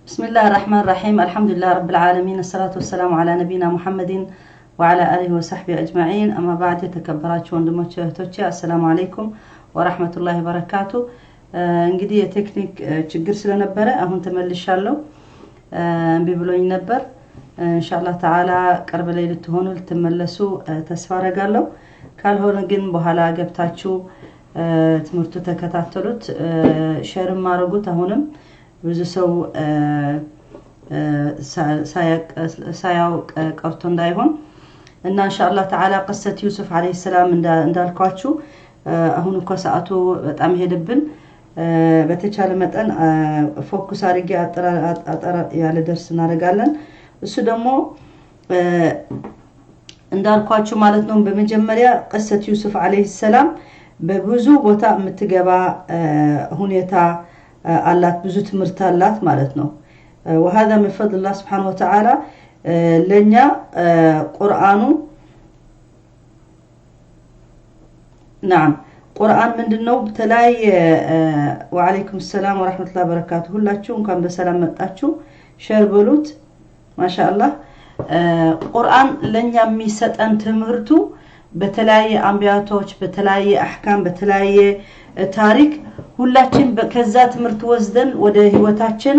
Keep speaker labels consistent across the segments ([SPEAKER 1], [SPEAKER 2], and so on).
[SPEAKER 1] بسم الله الرحمن الرحيم، الحمد لله رب العالمين، الصلاة والسلام على نبينا محمد وعلى آله وصحبه أجمعين، أما بعد። የተከበራችሁ ወንድሞቼ እህቶቼ፣ السلام عليكم ورحمة الله وبركاته። እንግዲህ የቴክኒክ ችግር ስለነበረ አሁን ተመልሻለሁ። እምቢ ብሎኝ ነበር። إن شاء الله تعالى ቅርብ ላይ ልትሆኑ ልትመለሱ ተስፋ አረጋለሁ። ካልሆነ ግን በኋላ ገብታችሁ ትምህርቱ ተከታተሉት፣ share ም አድርጉት። አሁንም ብዙ ሰው ሳያውቅ ቀርቶ እንዳይሆን እና إن شاء الله تعالى قصة يوسف عليه السلام እንዳልኳችሁ አሁን እኮ ሰዓቱ በጣም ሄደብን። በተቻለ መጠን focus አድርጌ አጠር ያለ ደርስ እናደርጋለን። እሱ ደግሞ እንዳልኳችሁ ማለት ነው። በመጀመሪያ قصة يوسف عليه السلام በብዙ ቦታ የምትገባ ሁኔታ አላት፣ ብዙ ትምህርት አላት ማለት ነው። وهذا من فضل الله سبحانه وتعالى ለእኛ ቁርአኑ نعم ቁርአን ምንድን ነው? በተለያየ وعليكم السلام ورحمة الله وبركاته። ሁላችሁ እንኳን በሰላም መጣችሁ። share በሉት። ما شاء الله ቁርአን ለእኛ የሚሰጠን ትምህርቱ በተለያየ አንቢያቶች፣ በተለያየ أحكام፣ በተለያየ ታሪክ ሁላችን ከዛ ትምህርት ወስደን ወደ ህይወታችን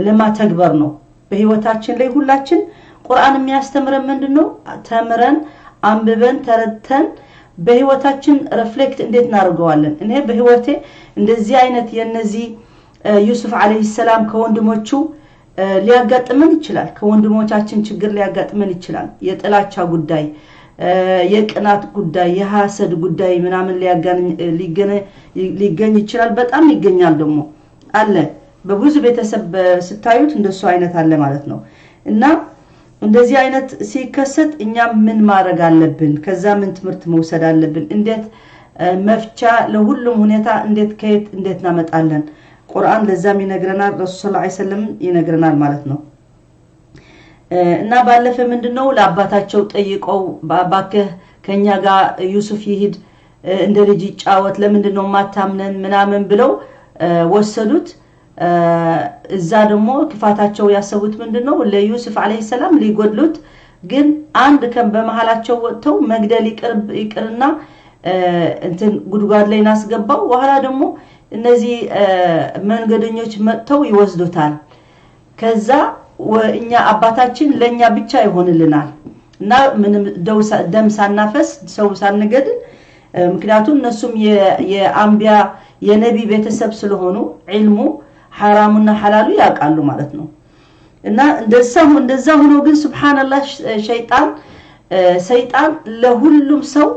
[SPEAKER 1] ለማተግበር ነው። በህይወታችን ላይ ሁላችን ቁርአን የሚያስተምረን ምንድን ነው? ተምረን አንብበን ተረድተን በህይወታችን reflect እንዴት እናደርገዋለን? እኔ በህይወቴ እንደዚህ አይነት የነዚህ ዩሱፍ عليه السلام ከወንድሞቹ ሊያጋጥመን ይችላል። ከወንድሞቻችን ችግር ሊያጋጥመን ይችላል። የጥላቻ ጉዳይ፣ የቅናት ጉዳይ፣ የ حسد ጉዳይ ምናምን ሊገኝ ይችላል። በጣም ይገኛል ደግሞ አለ። በብዙ ቤተሰብ ስታዩት እንደሱ አይነት አለ ማለት ነው። እና እንደዚህ አይነት ሲከሰት እኛ ምን ማድረግ አለብን? ከዛ ምን ትምህርት መውሰድ አለብን? እንዴት መፍቻ ለሁሉም ሁኔታ እንዴት ከየት እንዴት እናመጣለን? ቁርአን ለዛም ይነግረናል፣ ረሱል صلى الله عليه وسلم ይነግረናል ማለት ነው። እና ባለፈ ምንድነው ለአባታቸው ጠይቀው እባክህ ከኛ ጋር ዩሱፍ ይሂድ እንደ ልጅ ይጫወት፣ ለምንድን ነው ማታምነን ምናምን ብለው ወሰዱት። እዛ ደግሞ ክፋታቸው ያሰቡት ምንድን ነው ለዩሱፍ عليه السلام ሊጎድሉት፣ ግን አንድ ቀን በመሀላቸው ወጥተው መግደል ይቅርና እንትን ጉድጓድ ላይ ናስገባው። በኋላ ደግሞ እነዚህ መንገደኞች መጥተው ይወስዱታል። ከዛ እኛ አባታችን ለእኛ ብቻ ይሆንልናል እና ምንም ደም ሳናፈስ ሰው ሳንገድል፣ ምክንያቱም እነሱም የአንቢያ የነቢ ቤተሰብ ስለሆኑ ዒልሙ ሐራሙና ሐላሉ ያውቃሉ ማለት ነው። እና እንደዛ ሆኖ ግን سبحان الله ሸይጣን ሰይጣን ለሁሉም ሰው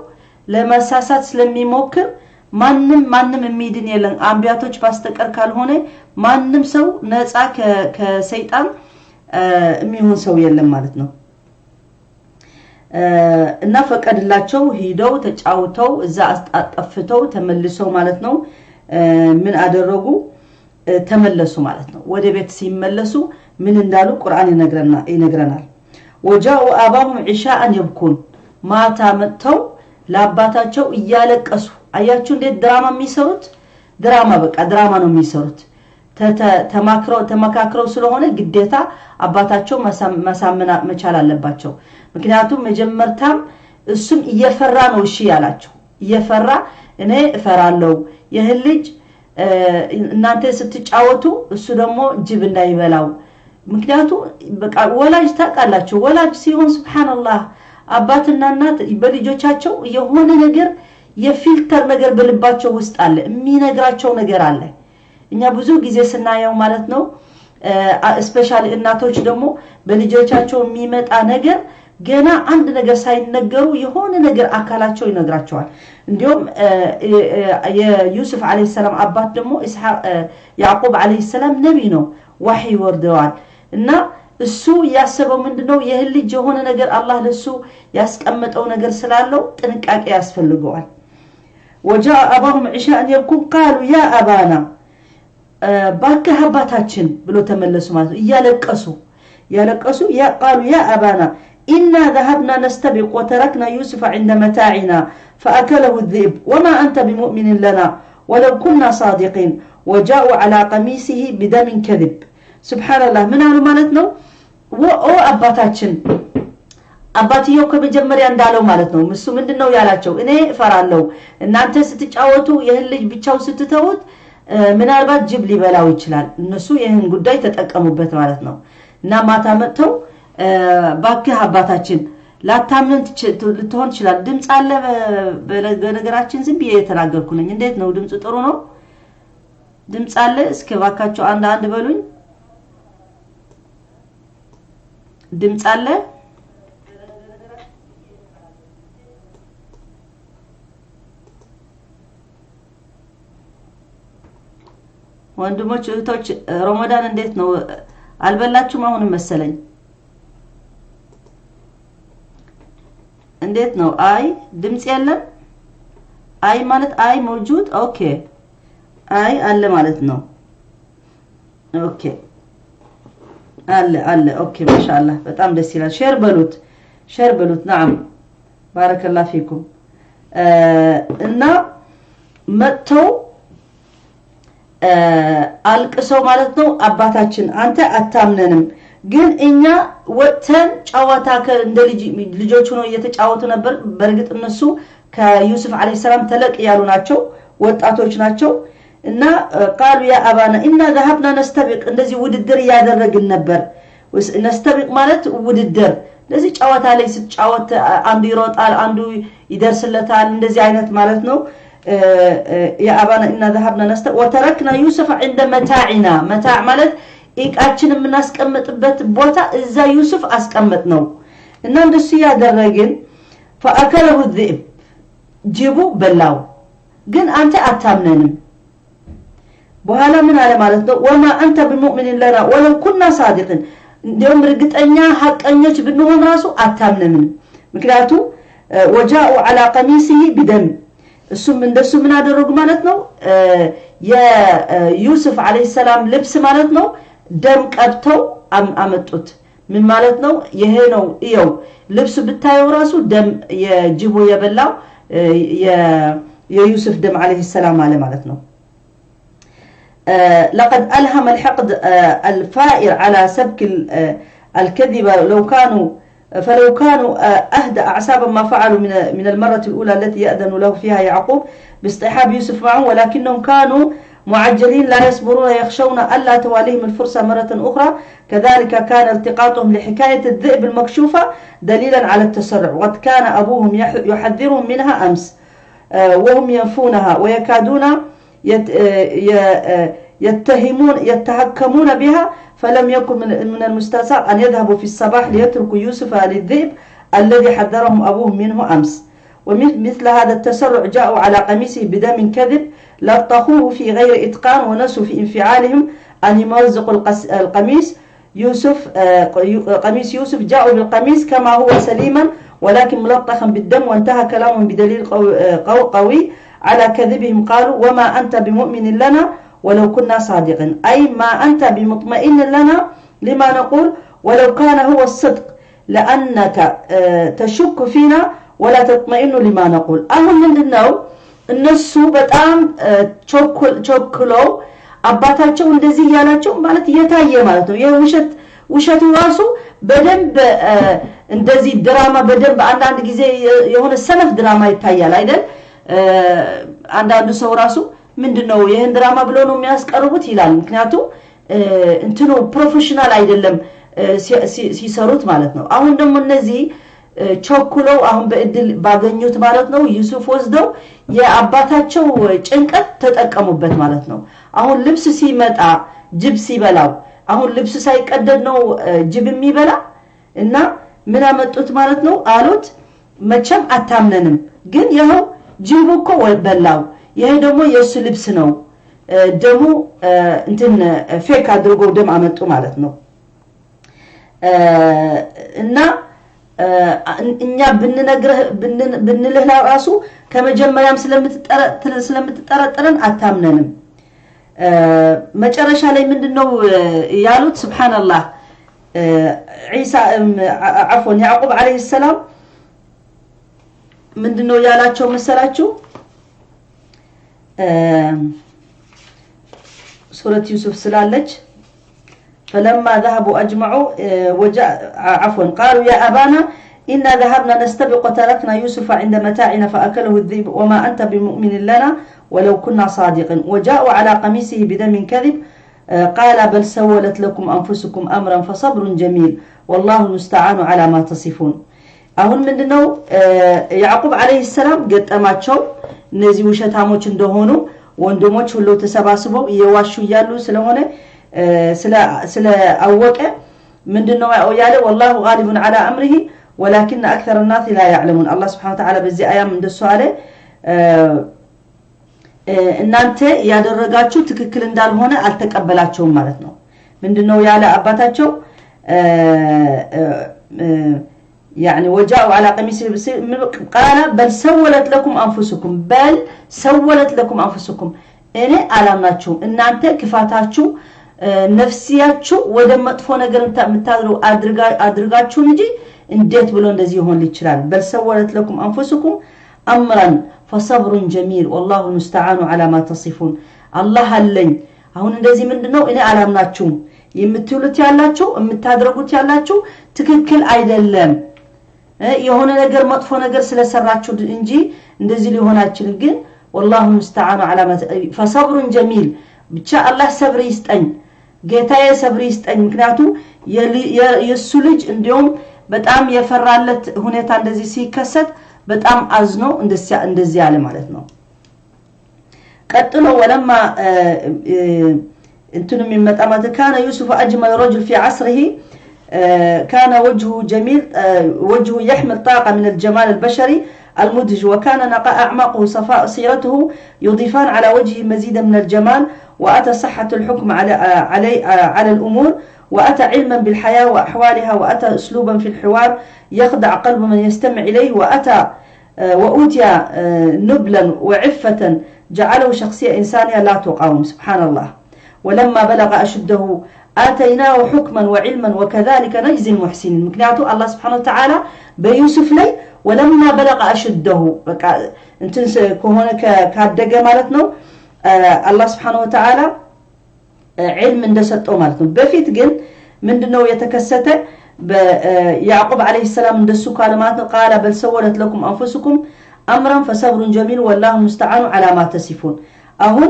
[SPEAKER 1] ለመሳሳት ስለሚሞክር ማንም ማንም የሚድን የለም አንቢያቶች ባስተቀር ካልሆነ ማንም ሰው ነፃ ከሰይጣን የሚሆን ሰው የለም ማለት ነው። እና ፈቀድላቸው ሂደው ተጫውተው እዛ አጠፍተው ተመልሰው ማለት ነው። ምን አደረጉ? ተመለሱ ማለት ነው። ወደ ቤት ሲመለሱ ምን እንዳሉ ቁርአን ይነግረናል። ወጃኡ አባሁም ዒሻአን የብኩን፣ ማታ መጥተው ለአባታቸው እያለቀሱ። አያችሁ እንዴት ድራማ የሚሰሩት? ድራማ በቃ ድራማ ነው የሚሰሩት። ተማክረው ተመካክረው ስለሆነ ግዴታ አባታቸው ማሳመን መቻል አለባቸው። ምክንያቱም መጀመርታም እሱም እየፈራ ነው እሺ ያላቸው፣ እየፈራ እኔ እፈራለሁ ይህን ልጅ እናንተ ስትጫወቱ እሱ ደግሞ ጅብ እንዳይበላው። ምክንያቱ በቃ ወላጅ ታውቃላችሁ፣ ወላጅ ሲሆን سبحان الله አባትና እናት በልጆቻቸው የሆነ ነገር የ filter ነገር በልባቸው ውስጥ አለ፣ የሚነግራቸው ነገር አለ። እኛ ብዙ ጊዜ ስናየው ማለት ነው፣ especially እናቶች ደግሞ በልጆቻቸው የሚመጣ ነገር ገና አንድ ነገር ሳይነገሩ የሆነ ነገር አካላቸው ይነግራቸዋል። እንዲሁም የዩሱፍ عليه السلام አባት ደግሞ ያዕቁብ عليه السلام ነቢይ ነው፣ ዋሕይ ወርደዋል። እና እሱ ያሰበው ምንድነው ይህ ልጅ የሆነ ነገር አላህ ለሱ ያስቀመጠው ነገር ስላለው ጥንቃቄ ያስፈልገዋል። وجاءوا أباهم عشاء يبكون قالوا يا أبانا፣ ባክህ አባታችን ብሎ ተመለሱ ማለት ነው። እያለቀሱ እያለቀሱ قالوا يا أبانا إنا ذهبنا نستبق وتركنا يوسف عند متاعنا فأكله الذئب وما أنت بمؤمن لنا ولو كنا صادقين وجاءوا على قميصه بدم كذب። ሱብሃንአላህ ምን አሉ ማለት ነው? ኦ አባታችን፣ አባትየው ከመጀመሪያ እንዳለው ማለት ነው። እሱ ምንድነው ያላቸው? እኔ እፈራለሁ እናንተ ስትጫወቱ ይህን ልጅ ብቻው ስትተውት ምናልባት ጅብ ሊበላው ይችላል። እነሱ ይህን ጉዳይ ተጠቀሙበት ማለት ነው። እና ማታ መጥተው ባክህ አባታችን ላታምነን ልትሆን ትችላል። ድምፅ አለ? በነገራችን ዝም ብዬ የተናገርኩ ነኝ። እንዴት ነው ድምፁ? ጥሩ ነው? ድምፅ አለ? እስከ ባካችሁ አንድ አንድ በሉኝ። ድምፅ አለ? ወንድሞች እህቶች፣ ረመዳን እንዴት ነው? አልበላችሁም አሁንም መሰለኝ። እንዴት ነው? አይ ድምጽ የለም። አይ ማለት አይ موجود። okay አይ አለ ማለት ነው። okay አለ አለ። okay ማሻአላህ በጣም ደስ ይላል። share በሉት፣ share በሉት። نعم بارك الله فيكم። እና መጥተው አልቅሰው ማለት ነው፣ አባታችን አንተ አታምነንም፣ ግን እኛ ወጥተን ጨዋታ እንደ ልጆች ሆነው እየተጫወቱ ነበር። በእርግጥ እነሱ ከዩሱፍ عليه السلام ተለቅ ያሉ ናቸው፣ ወጣቶች ናቸው። እና قالوا يا أبانا إنا ذهبنا نستبق፣ እንደዚህ ውድድር እያደረግን ነበር። نستبق ማለት ውድድር፣ እንደዚህ ጨዋታ ላይ ስትጫወት አንዱ ይሮጣል፣ አንዱ ይደርስለታል፣ እንደዚህ አይነት ማለት ነው። يا أبانا إنا ذهبنا نستبق وتركنا يوسف عند متاعنا። متاع ማለት እቃችን የምናስቀምጥበት ቦታ፣ እዛ ዩሱፍ አስቀምጥ ነው። እና እንደሱ ያደረግን فأكله الذئب፣ ጅቡ በላው፣ ግን አንተ አታምነንም። በኋላ ምን አለ ማለት ነው? وما أنت بمؤمن لنا ولو كنا صادقين፣ እንዲሁም እርግጠኛ ሐቀኞች ብንሆን ራሱ አታምነንም። ምክንያቱም وجاءوا على قميصه بدم፣ እሱም እንደሱ ምን አደረጉ ማለት ነው? የዩሱፍ عليه السلام ልብስ ማለት ነው ደም ቀብተው አመጡት። ምን ማለት ነው? ይሄ ነው፣ እየው ልብሱ ብታየው ራሱ ደም የጅቡ የበላው የዩሱፍ ደም عليه السلام አለ ማለት ነው። لقد ألهم الحقد الفائر على سبك الكذبة لو كانوا فلو كانوا أهدأ أعصابا ما فعلوا من المرة الأولى التي يأذن له فيها يعقوب باصطحاب يوسف معه، ولكنهم كانوا معجلين لا يصبرون يخشون ألا تواليهم الفرصة مرة أخرى. كذلك كان التقاطهم لحكاية الذئب المكشوفة دليلا على التسرع، وقد كان أبوهم يحذرهم منها أمس وهم ينفونها ويكادون يتهمون يتهكمون بها، فلم يكن من المستساغ أن يذهبوا في الصباح ليتركوا يوسف للذئب الذي حذرهم أبوهم منه أمس. ومثل هذا التسرع جاءوا على قميصه بدم كذب لطخوه في غير إتقان، ونسوا في انفعالهم أن يمزقوا القميص يوسف قميص يوسف. جاءوا بالقميص كما هو سليما ولكن ملطخا بالدم، وانتهى كلامهم بدليل قوي على كذبهم. قالوا وما أنت بمؤمن لنا ولو كنا صادقين، أي ما أنت بمطمئن لنا لما نقول ولو كان هو الصدق، لأنك تشك فينا ولا تطمئن لما نقول። አሁን ምንድነው እነሱ በጣም ቸኩለው አባታቸው እንደዚህ እያላቸው ማለት እየታየ ማለት ነው። የውሸት ውሸቱ ራሱ በደንብ እንደዚህ ድራማ በደንብ አንዳንድ ጊዜ የሆነ ሰነፍ ድራማ ይታያል አይደል? አንዳንዱ ሰው ራሱ ምንድነው ይሄን ድራማ ብሎ ነው የሚያስቀርቡት ይላል። ምክንያቱም እንትኑ professional አይደለም ሲሰሩት ማለት ነው። አሁን ደግሞ እነዚህ ቸኩለው አሁን በእድል ባገኙት ማለት ነው ዩሱፍ ወስደው የአባታቸው ጭንቀት ተጠቀሙበት ማለት ነው። አሁን ልብስ ሲመጣ ጅብ ሲበላው፣ አሁን ልብስ ሳይቀደድ ነው ጅብ የሚበላ። እና ምን አመጡት ማለት ነው? አሉት መቼም አታምነንም፣ ግን ይኸው ጅቡ እኮ በላው፣ ይሄ ደግሞ የእሱ ልብስ ነው። ደሙ እንትን fake አድርጎ ደም አመጡ ማለት ነው። እና እኛ ብንነግርህ ብንልህ ራሱ ከመጀመሪያም ስለምትጠረጥረን አታምነንም። መጨረሻ ላይ ምንድነው ያሉት? سبحان الله ዒሳ عفوا ያዕቁብ عليه السلام ምንድነው ያላቸው መሰላችሁ? ሱረት ዩሱፍ ስላለች فلما ذهبوا أجمعوا وجاء عفوا قالوا يا أبانا إنا ذهبنا نستبق وتركنا يوسف عند متاعنا فأكله الذئب وما أنت بمؤمن لنا ولو كنا صادقين وجاءوا على قميصه بدم كذب قال بل سولت لكم أنفسكم أمرا فصبر جميل والله المستعان على ما تصفون። አሁን ምንድነው ያዕቁብ ዓለይሂ ሰላም ገጠማቸው እነዚህ ውሸታሞች እንደሆኑ ወንድሞች ሁሉ ተሰባስበው እየዋሹ እያሉ ስለሆነ ስለ አወቀ ምንድነው ያለ والله غالب على أمره ولكن أكثر الناس لا يعلمون። አላህ سبحانه وتعالى በዚህ አያም እንደሱ አለ፣ እናንተ ያደረጋችሁ ትክክል እንዳልሆነ አልተቀበላቸውም ማለት ነው። ምንድነው ያለ አባታቸው يعني وجاءوا على قميصه قال بل سولت لكم أنفسكم بل سولت لكم أنفسكم እኔ አላምናችሁም፣ እናንተ ክፋታችሁ ነፍሲያችሁ ወደ መጥፎ ነገር የምታድሩ አድርጋችሁ እንጂ እንዴት ብሎ እንደዚህ ይሆን ይችላል? بل سولت لكم أنفسكم أمرا فصبر جميل والله المستعان على ما تصفون። አላህ አለኝ። አሁን እንደዚህ ምንድነው እኔ አላምናችሁም የምትሉት ያላችሁ የምታደርጉት ያላችሁ ትክክል አይደለም፣ የሆነ ነገር መጥፎ ነገር ስለሰራችሁ እንጂ እንደዚህ ሊሆን አይችልም። ግን والله المستعان على ما فصبر جميل ብቻ አላህ ሰብር ይስጠኝ፣ ጌታዬ ሰብር ይስጠኝ። ምክንያቱም የሱ ልጅ እንዲያውም በጣም የፈራለት ሁኔታ እንደዚህ ሲከሰት በጣም አዝኖ እንደዚህ አለ ማለት ነው። ቀጥሎ ولما እንትኑ የሚመጣ ማለት كان يوسف أجمل رجل في عصره كان وجهه جميل وجهه يحمل طاقة من الجمال البشري المدهش وكان نقاء أعماقه صفاء سيرته يضيفان على وجهه مزيدا من الجمال وأتى صحة الحكم على الأمور وأتى علما بالحياة وأحوالها وأتى أسلوبا في الحوار يخدع قلب من يستمع إليه وأتى وأوتي نبلا وعفة جعله شخصية إنسانية لا تقاوم سبحان الله. ولما بلغ أشده آتيناه حكما وعلما وكذلك نجزي المحسنين። ምክንያቱ አላህ سبحانه وتعالى በዩሱፍ ላይ ولما بلغ أشده በቃ እንትን ከሆነ ካደገ ማለት ነው አላህ سبحانه وتعالى علم እንደሰጠው ማለት ነው። በፊት ግን ምንድነው የተከሰተ? ያዕቁብ عليه السلام እንደሱ ካለ ማለት ነው قال بل سولت لكم أنفسكم أمرا فصبر جميل والله المستعان على ما تصفون። አሁን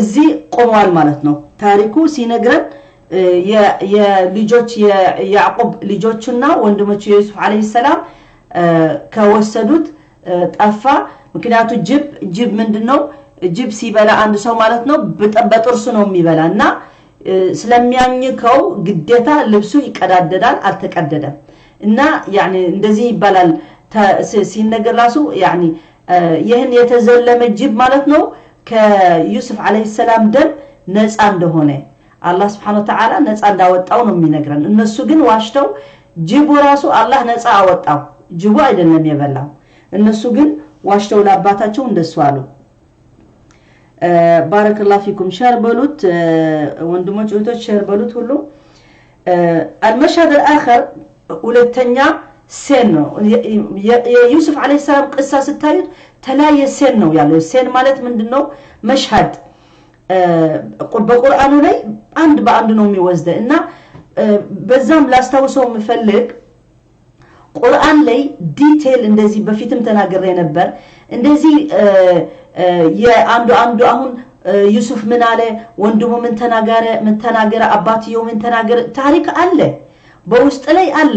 [SPEAKER 1] እዚህ ቆመዋል ማለት ነው። ታሪኩ ሲነግረን የልጆች የያዕቁብ ልጆችና ወንድሞቹ የዩሱፍ عليه السلام ከወሰዱት ጠፋ። ምክንያቱ ጅብ ምንድነው ጅብ ሲበላ አንድ ሰው ማለት ነው በጥርሱ ነው የሚበላ እና ስለሚያኝከው ግዴታ ልብሱ ይቀዳደዳል። አልተቀደደም እና يعني እንደዚህ ይባላል ሲነገር ራሱ يعني ይህን የተዘለመ ጅብ ማለት ነው ከዩሱፍ عليه السلام ደም ነፃ እንደሆነ አላህ سبحانه وتعالى ነፃ እንዳወጣው ነው የሚነግረን። እነሱ ግን ዋሽተው ጅቡ ራሱ አላህ ነፃ አወጣው፣ ጅቡ አይደለም የበላው። እነሱ ግን ዋሽተው ለአባታቸው እንደሱ አሉ። بارك الله فيكم። share በሉት ወንድሞች እህቶች፣ share በሉት ሁሉ። المشهد الآخر ሁለተኛ scene ነው። የዩሱፍ عليه السلام قصة ስታዩት ተለያየ scene ነው ያለው። scene ማለት ምንድነው? مشهد በቁርአኑ ላይ አንድ በአንድ ነው የሚወስደ እና በዛም ላስታውሰው የምፈልግ ቁርአን ላይ detail እንደዚህ በፊትም ተናግሬ ነበር። እንደዚህ የአንዱ አንዱ አሁን ዩሱፍ ምን አለ፣ ወንድሙ ምን ተናገረ፣ ምን ተናገረ፣ አባትየው ምን ተናገረ፣ ታሪክ አለ በውስጥ ላይ አለ።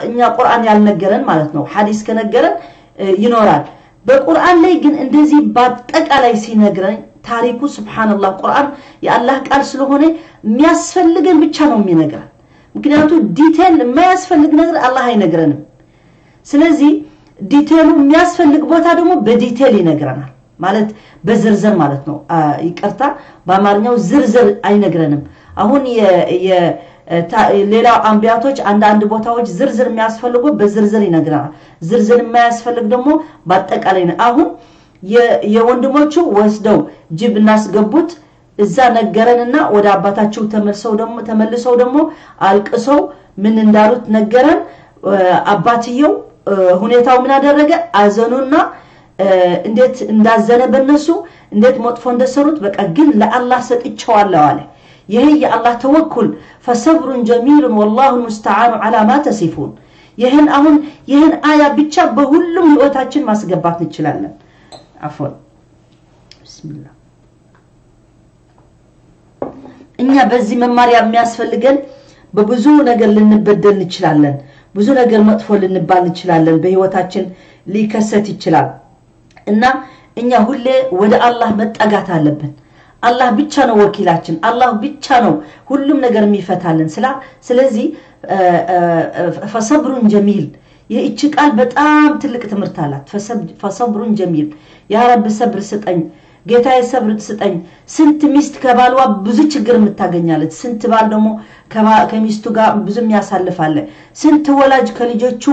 [SPEAKER 1] እኛ ቁርአን ያልነገረን ማለት ነው። ሐዲስ ከነገረን ይኖራል። በቁርአን ላይ ግን እንደዚህ በአጠቃላይ ሲነግረን ታሪኩ سبحان الله ቁርአን የአላህ ቃል ስለሆነ የሚያስፈልገን ብቻ ነው የሚነግረን። ምክንያቱ detail የማያስፈልግ ነገር አላህ አይነግረንም። ስለዚህ detail ኡ የሚያስፈልግ ቦታ ደግሞ በ detail ይነግረናል። ማለት በዝርዝር ማለት ነው። ይቅርታ በአማርኛው ዝርዝር አይነግረንም። አሁን ሌላው አንቢያቶች አንዳንድ ቦታዎች ዝርዝር የሚያስፈልጉ በዝርዝር ይነግረናል። ዝርዝር የማያስፈልግ ደግሞ በአጠቃላይ አሁን የወንድሞቹ ወስደው ጅብ እናስገቡት እዛ ነገረንና ወደ አባታቸው ተመልሰው ደግሞ አልቅሰው ምን እንዳሉት ነገረን። አባትየው ሁኔታው ምን አደረገ? አዘኑና እንዴት እንዳዘነ በነሱ እንዴት መጥፎ እንደሰሩት በቃ ግን ለአላህ ሰጥቼዋለሁ አለ። ይህ የአላህ ተወኩል فصبر جميل والله المستعان على ما تصفون። ይህን አሁን ይህን አያ ብቻ በሁሉም ህይወታችን ማስገባት እንችላለን። عفوا بسم الله። እኛ በዚህ መማሪያ የሚያስፈልገን በብዙ ነገር ልንበደል እንችላለን። ብዙ ነገር መጥፎ ልንባል እንችላለን። በህይወታችን ሊከሰት ይችላል። እና እኛ ሁሌ ወደ አላህ መጠጋት አለብን። አላህ ብቻ ነው ወኪላችን። አላህ ብቻ ነው ሁሉም ነገር የሚፈታልን። ስለዚህ فصبر جميل ይህች ቃል በጣም ትልቅ ትምህርት አላት። فصبر جميل يا رب ሰብር ስጠኝ ጌታዬ፣ ሰብር ስጠኝ። ስንት ሚስት ከባልዋ ብዙ ችግር የምታገኛለች። ስንት ባል ደግሞ ከሚስቱ ጋር ብዙ የሚያሳልፋለ። ስንት ወላጅ ከልጆቹ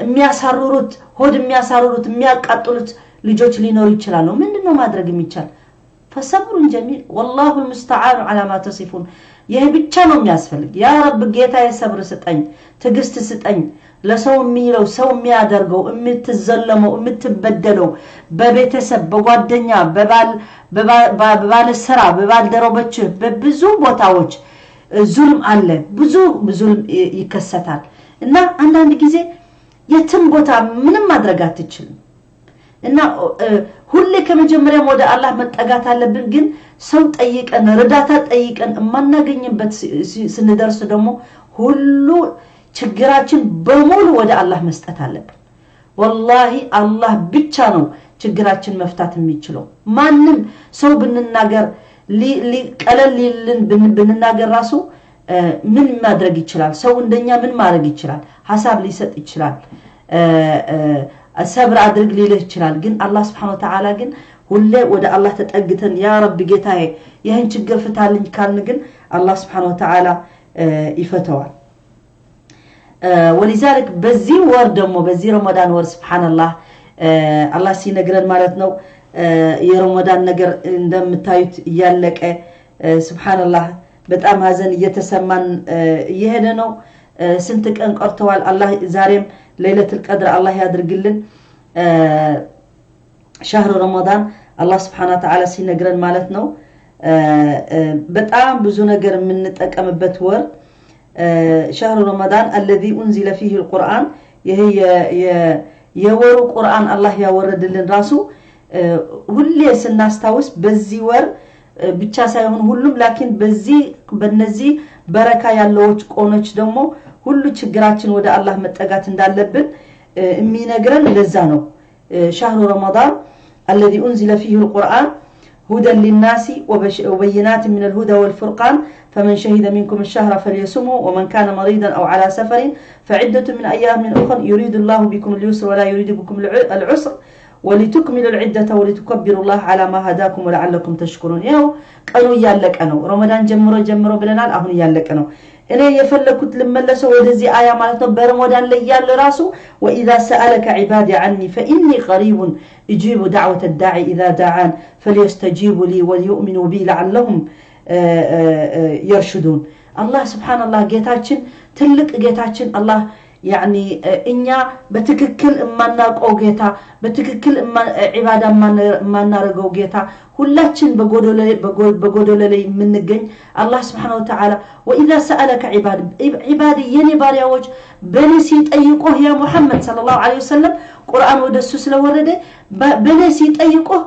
[SPEAKER 1] የሚያሳርሩት ሆድ የሚያሳርሩት የሚያቃጥሉት ልጆች ሊኖሩ ይችላሉ። ምንድን ነው ማድረግ የሚቻል? فصبر جميل والله المستعان على ما تصفون። ይህ ብቻ ነው የሚያስፈልግ። يا رب ጌታዬ ሰብር ስጠኝ፣ ትዕግስት ስጠኝ። ለሰው የሚለው ሰው የሚያደርገው የምትዘለመው የምትበደለው በቤተሰብ፣ በጓደኛ፣ በባለ ስራ፣ በባልደረቦችህ፣ በብዙ ቦታዎች ዙልም አለ። ብዙ ዙልም ይከሰታል። እና አንዳንድ ጊዜ የትም ቦታ ምንም ማድረግ አትችልም። እና ሁሌ ከመጀመሪያም ወደ አላህ መጠጋት አለብን። ግን ሰው ጠይቀን እርዳታ ጠይቀን የማናገኝበት ስንደርስ ደግሞ ሁሉ ችግራችን በሙሉ ወደ አላህ መስጠት አለብን። ወላሂ አላህ ብቻ ነው ችግራችን መፍታት የሚችለው። ማንም ሰው ብንናገር ቀለል ሊልን ብንናገር ራሱ ምን ማድረግ ይችላል? ሰው እንደኛ ምን ማድረግ ይችላል? ሀሳብ ሊሰጥ ይችላል። ሰብር አድርግ ሊልህ ይችላል። ግን አላህ سبحانه وتعالى ግን ሁሌ ወደ አላህ ተጠግተን يا رب ጌታዬ ይህን ችግር ፍታልኝ ካልን ግን አላህ سبحانه وتعالى ይፈተዋል። ولذلك በዚህ ወር ደግሞ በዚህ ረመዳን ወር سبحان الله አላህ ሲነግረን ማለት ነው፣ የረመዳን ነገር እንደምታዩት እያለቀ سبحان الله በጣም ሀዘን እየተሰማን እየሄደ ነው። ስንት ቀን ቀርተዋል። አላህ ዛሬም ليلة القدر አላህ ያድርግልን። شهر رمضان አላህ سبحانه وتعالى ሲነግረን ማለት ነው በጣም ብዙ ነገር የምንጠቀምበት ወር شهر رمضان الذي أنزل فيه القرآن። ይሄ የወሩ ቁርአን አላህ ያወረድልን ራሱ ሁሌ ስናስታውስ በዚህ ወር ብቻ ሳይሆን ሁሉም፣ لكن በዚህ በነዚህ በረካ ያለዎች ቆኖች ደግሞ ሁሉ ችግራችን ወደ አላህ መጠጋት እንዳለብን የሚነግረን ለዛ ነው። شهر رمضان الذي أنزل فيه القرآن هدى للناس وبينات من الهدى والفرقان، فمن شهد منكم الشهر فليصمه، ومن كان مريضا أو على سفر فعدة من أيام أخر، يريد الله بكم اليسر ولا يريد بكم العسر، ولتكملوا العدة ولتكبروا الله على ما هداكم ولعلكم تشكرون። ይኸው ቀኑ እያለቀ ነው። ረመዳን ጀምሮ ጀምሮ ብለናል። አሁን እያለቀ ነው። እኔ የፈለኩት ልመለሰው ወደዚህ አያ ማለት ነው። በረመዳን ላይ ያለ ራሱ وإذا سألك عبادي عني فإني قريب أجيب دعوة الداع إذا دعان فليستجيبوا لي وليؤمنوا بي لعلهم يرشدون። አላህ سبحان الله ጌታችን ትልቅ ጌታችን አላህ يعني እኛ በትክክል የማናውቀው ጌታ፣ በትክክል ዒባዳ የማናደርገው ጌታ፣ ሁላችን በጎደሎ ላይ የምንገኝ አላህ سبحانه وتعالى وإذا سألك عبادي የኔ ባሪያዎች በእኔ ሲጠይቁህ يا ሙሐመድ صلى الله عليه وسلم፣ ቁርአን ወደ እሱ ስለወረደ በእኔ ሲጠይቁህ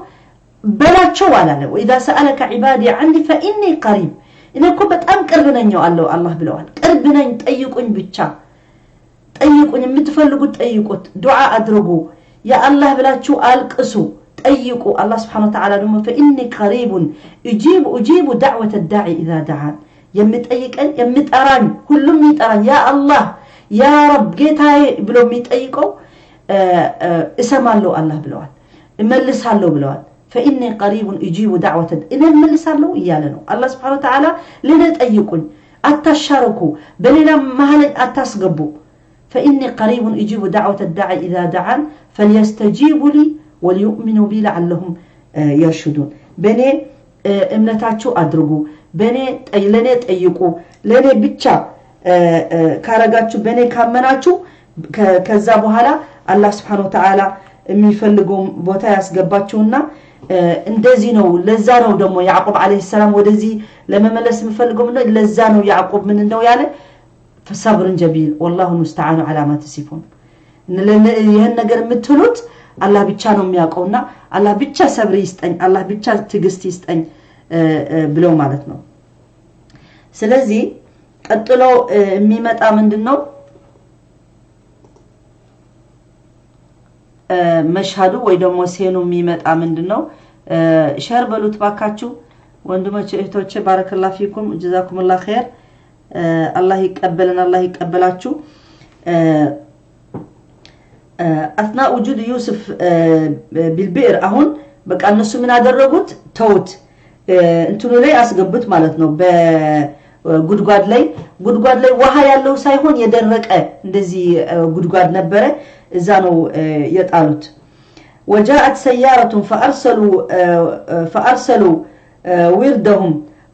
[SPEAKER 1] በላቸው አላለ። وإذا سألك عبادي عني فإني قريب፣ እኔ እኮ በጣም ቅርብ ነኝ አለው አላህ ብለዋል። ቅርብ ነኝ፣ ጠይቁኝ ብቻ ጠይቁኝ፣ የምትፈልጉት ጠይቁት፣ ዱዓ አድርጉ፣ يا الله ብላችሁ አልቅሱ፣ ጠይቁ። አላህ سبحانه وتعالى ደግሞ فإني قريب أجيب دعوة الداع إذا دعان፣ የሚጠይቀኝ የሚጠራኝ ሁሉም የሚጠራኝ يا الله يا رب ጌታዬ ብሎ የሚጠይቀው እሰማለሁ አላህ ብለዋል፣ እመልሳለሁ ብለዋል። فإني قريب أجيب دعوة እኔ እመልሳለሁ እያለ ነው አላህ سبحانه وتعالى። ለእኔ ጠይቁኝ፣ አታሻርኩ፣ በሌላ መሀል አታስገቡ። فإني قريب أجيب دعوة الداع إذا دعان فليستجيبوا لي وليؤمنوا بي لعلهم يرشدون። በእኔ እምነታችሁ አድርጉ፣ በእኔ ለእኔ ጠይቁ፣ ለእኔ ብቻ ካረጋችሁ በእኔ ካመናችሁ ከዛ በኋላ አላህ سبحانه وتعالى የሚፈልገው ቦታ ያስገባችሁና እንደዚህ ነው። ለዛ ነው ደግሞ ያዕቆብ ዓለይሂ ሰላም ወደዚህ ለመመለስ የምፈልገው ምንድነው? ለዛ ነው ያዕቆብ ምን ነው ያለ ፈሰብርን ጀሚል ወላሁ ሙስተዓኑ ዐላ ማ ተሲፉን። ይህን ነገር የምትሉት አላህ ብቻ ነው የሚያውቀውና አላህ ብቻ ሰብር ይስጠኝ፣ አላህ ብቻ ትዕግስት ይስጠኝ ብለው ማለት ነው። ስለዚህ ቀጥሎ የሚመጣ ምንድነው? መሽሃዱ ወይ ደግሞ ሴኑ የሚመጣ ምንድነው? share በሉት ባካችሁ ወንድሞቼ እህቶቼ፣ بارك الله فيكم جزاكم الله خير። አላህ ይቀበለን፣ አላህ ይቀበላችሁ። أثناء وجود يوسف بالبئر አሁን በቃ እነሱ ምን አደረጉት? ተውት፣ እንትኑ ላይ አስገቡት ማለት ነው። በጉድጓድ ላይ ጉድጓድ ላይ ውሃ ያለው ሳይሆን የደረቀ እንደዚህ ጉድጓድ ነበረ፣ እዛ ነው የጣሉት። وجاءت سيارة فأرسلوا وردهم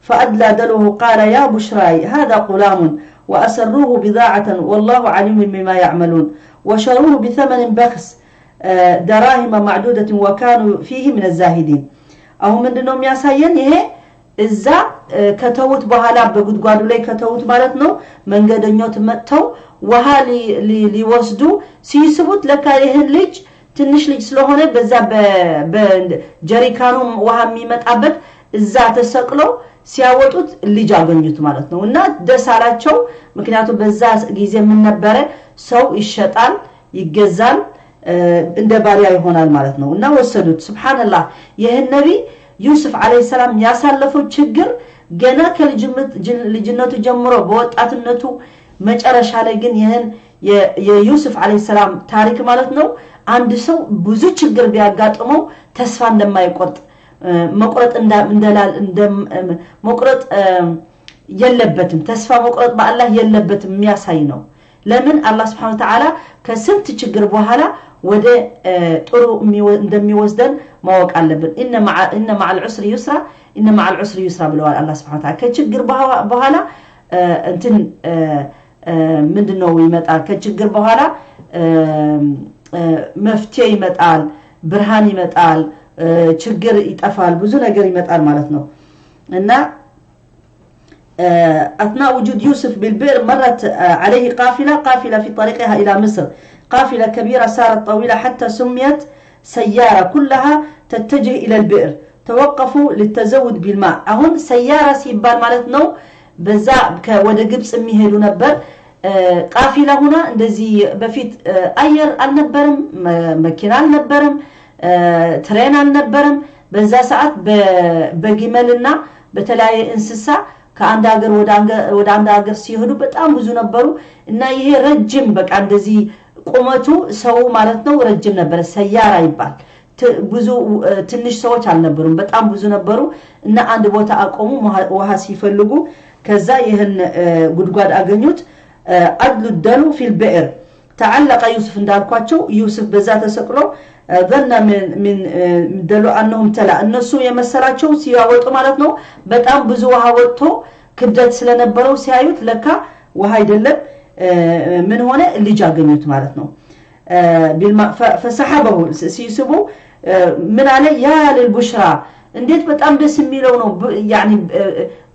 [SPEAKER 1] فأدلى دلوه قال يا بشراي هذا غلام وأسروه بضاعة والله عليم بما يعملون وشروه بثمن بخس دراهم معدودة وكانوا فيه من الزاهدين። አሁን ምንድነው የሚያሳየን ይሄ? እዛ ከተውት በኋላ በጉድጓዱ ላይ ከተውት ማለት ነው። መንገደኞች መጥተው ውሃ ሊወስዱ ሲስቡት ለካ ይህን ልጅ ትንሽ ልጅ ስለሆነ በዛ በጀሪካኑ ውሃ የሚመጣበት እዛ ተሰቅሎ ሲያወጡት ልጅ አገኙት ማለት ነው። እና ደስ አላቸው። ምክንያቱም በዛ ጊዜ ምን ነበረ? ሰው ይሸጣል፣ ይገዛል፣ እንደ ባሪያ ይሆናል ማለት ነው። እና ወሰዱት። سبحان الله ይህን ነቢ ዩሱፍ عليه السلام ያሳለፈው ችግር ገና ከልጅነቱ ጀምሮ በወጣትነቱ መጨረሻ ላይ ግን ይህን የዩሱፍ عليه السلام ታሪክ ማለት ነው አንድ ሰው ብዙ ችግር ቢያጋጥመው ተስፋ እንደማይቆርጥ መቁረጥ መቁረጥ የለበትም፣ ተስፋ መቁረጥ በአላህ የለበትም የሚያሳይ ነው። ለምን አላህ سبحانه وتعالى ከስንት ችግር በኋላ ወደ ጥሩ እንደሚወስደን ማወቅ አለብን። إن مع العسر يسرا إن مع العسر يسرا ብለዋል አላህ سبحانه وتعالى። ከችግር በኋላ እንትን ምንድነው ይመጣል? ከችግር በኋላ መፍትሄ ይመጣል፣ ብርሃን ይመጣል፣ ችግር ይጠፋል፣ ብዙ ነገር ይመጣል ማለት ነው። እና أثناء وجود يوسف بالبئر مرت عليه قافلة قافلة في طريقها إلى مصر، قافلة كبيرة سارت طويلة حتى سميت سيارة كلها تتجه إلى البئر توقفوا للتزود بالماء። አሁን سيارة ሲባል ማለት ነው በዛ ወደ ግብጽ የሚሄዱ ነበር። قافلة ሁና እንደዚህ በፊት አየር አልነበረም፣ መኪና አልነበረም፣ train አልነበረም። በዛ ሰዓት በግመልና በተለያየ እንስሳ ከአንድ ሀገር ወደ አንድ ሀገር ሲሄዱ በጣም ብዙ ነበሩ። እና ይሄ ረጅም በቃ እንደዚህ ቁመቱ ሰው ማለት ነው ረጅም ነበረ፣ سيارة ይባል። ብዙ ትንሽ ሰዎች አልነበሩም፣ በጣም ብዙ ነበሩ። እና አንድ ቦታ አቆሙ ውሃ ሲፈልጉ። ከዛ ይህን ጉድጓድ አገኙት። أدلوا الدلو في البئر تعلق يوسف እንዳልኳቸው ዩሱፍ በዛ ተሰቅሎ ظن من دلو أنه امتلأ እነሱ የመሰላቸው ሲያወጡ ማለት ነው በጣም ብዙ ውሃ ወጥቶ ክብደት ስለነበረው ሲያዩት ለካ ውሃ አይደለም፣ ምን ሆነ ልጅ አገኙት ማለት ነው። فسحبه ሲስቡ ምን አለ? يا للبشرى እንዴት በጣም ደስ የሚለው ነው፣ يعني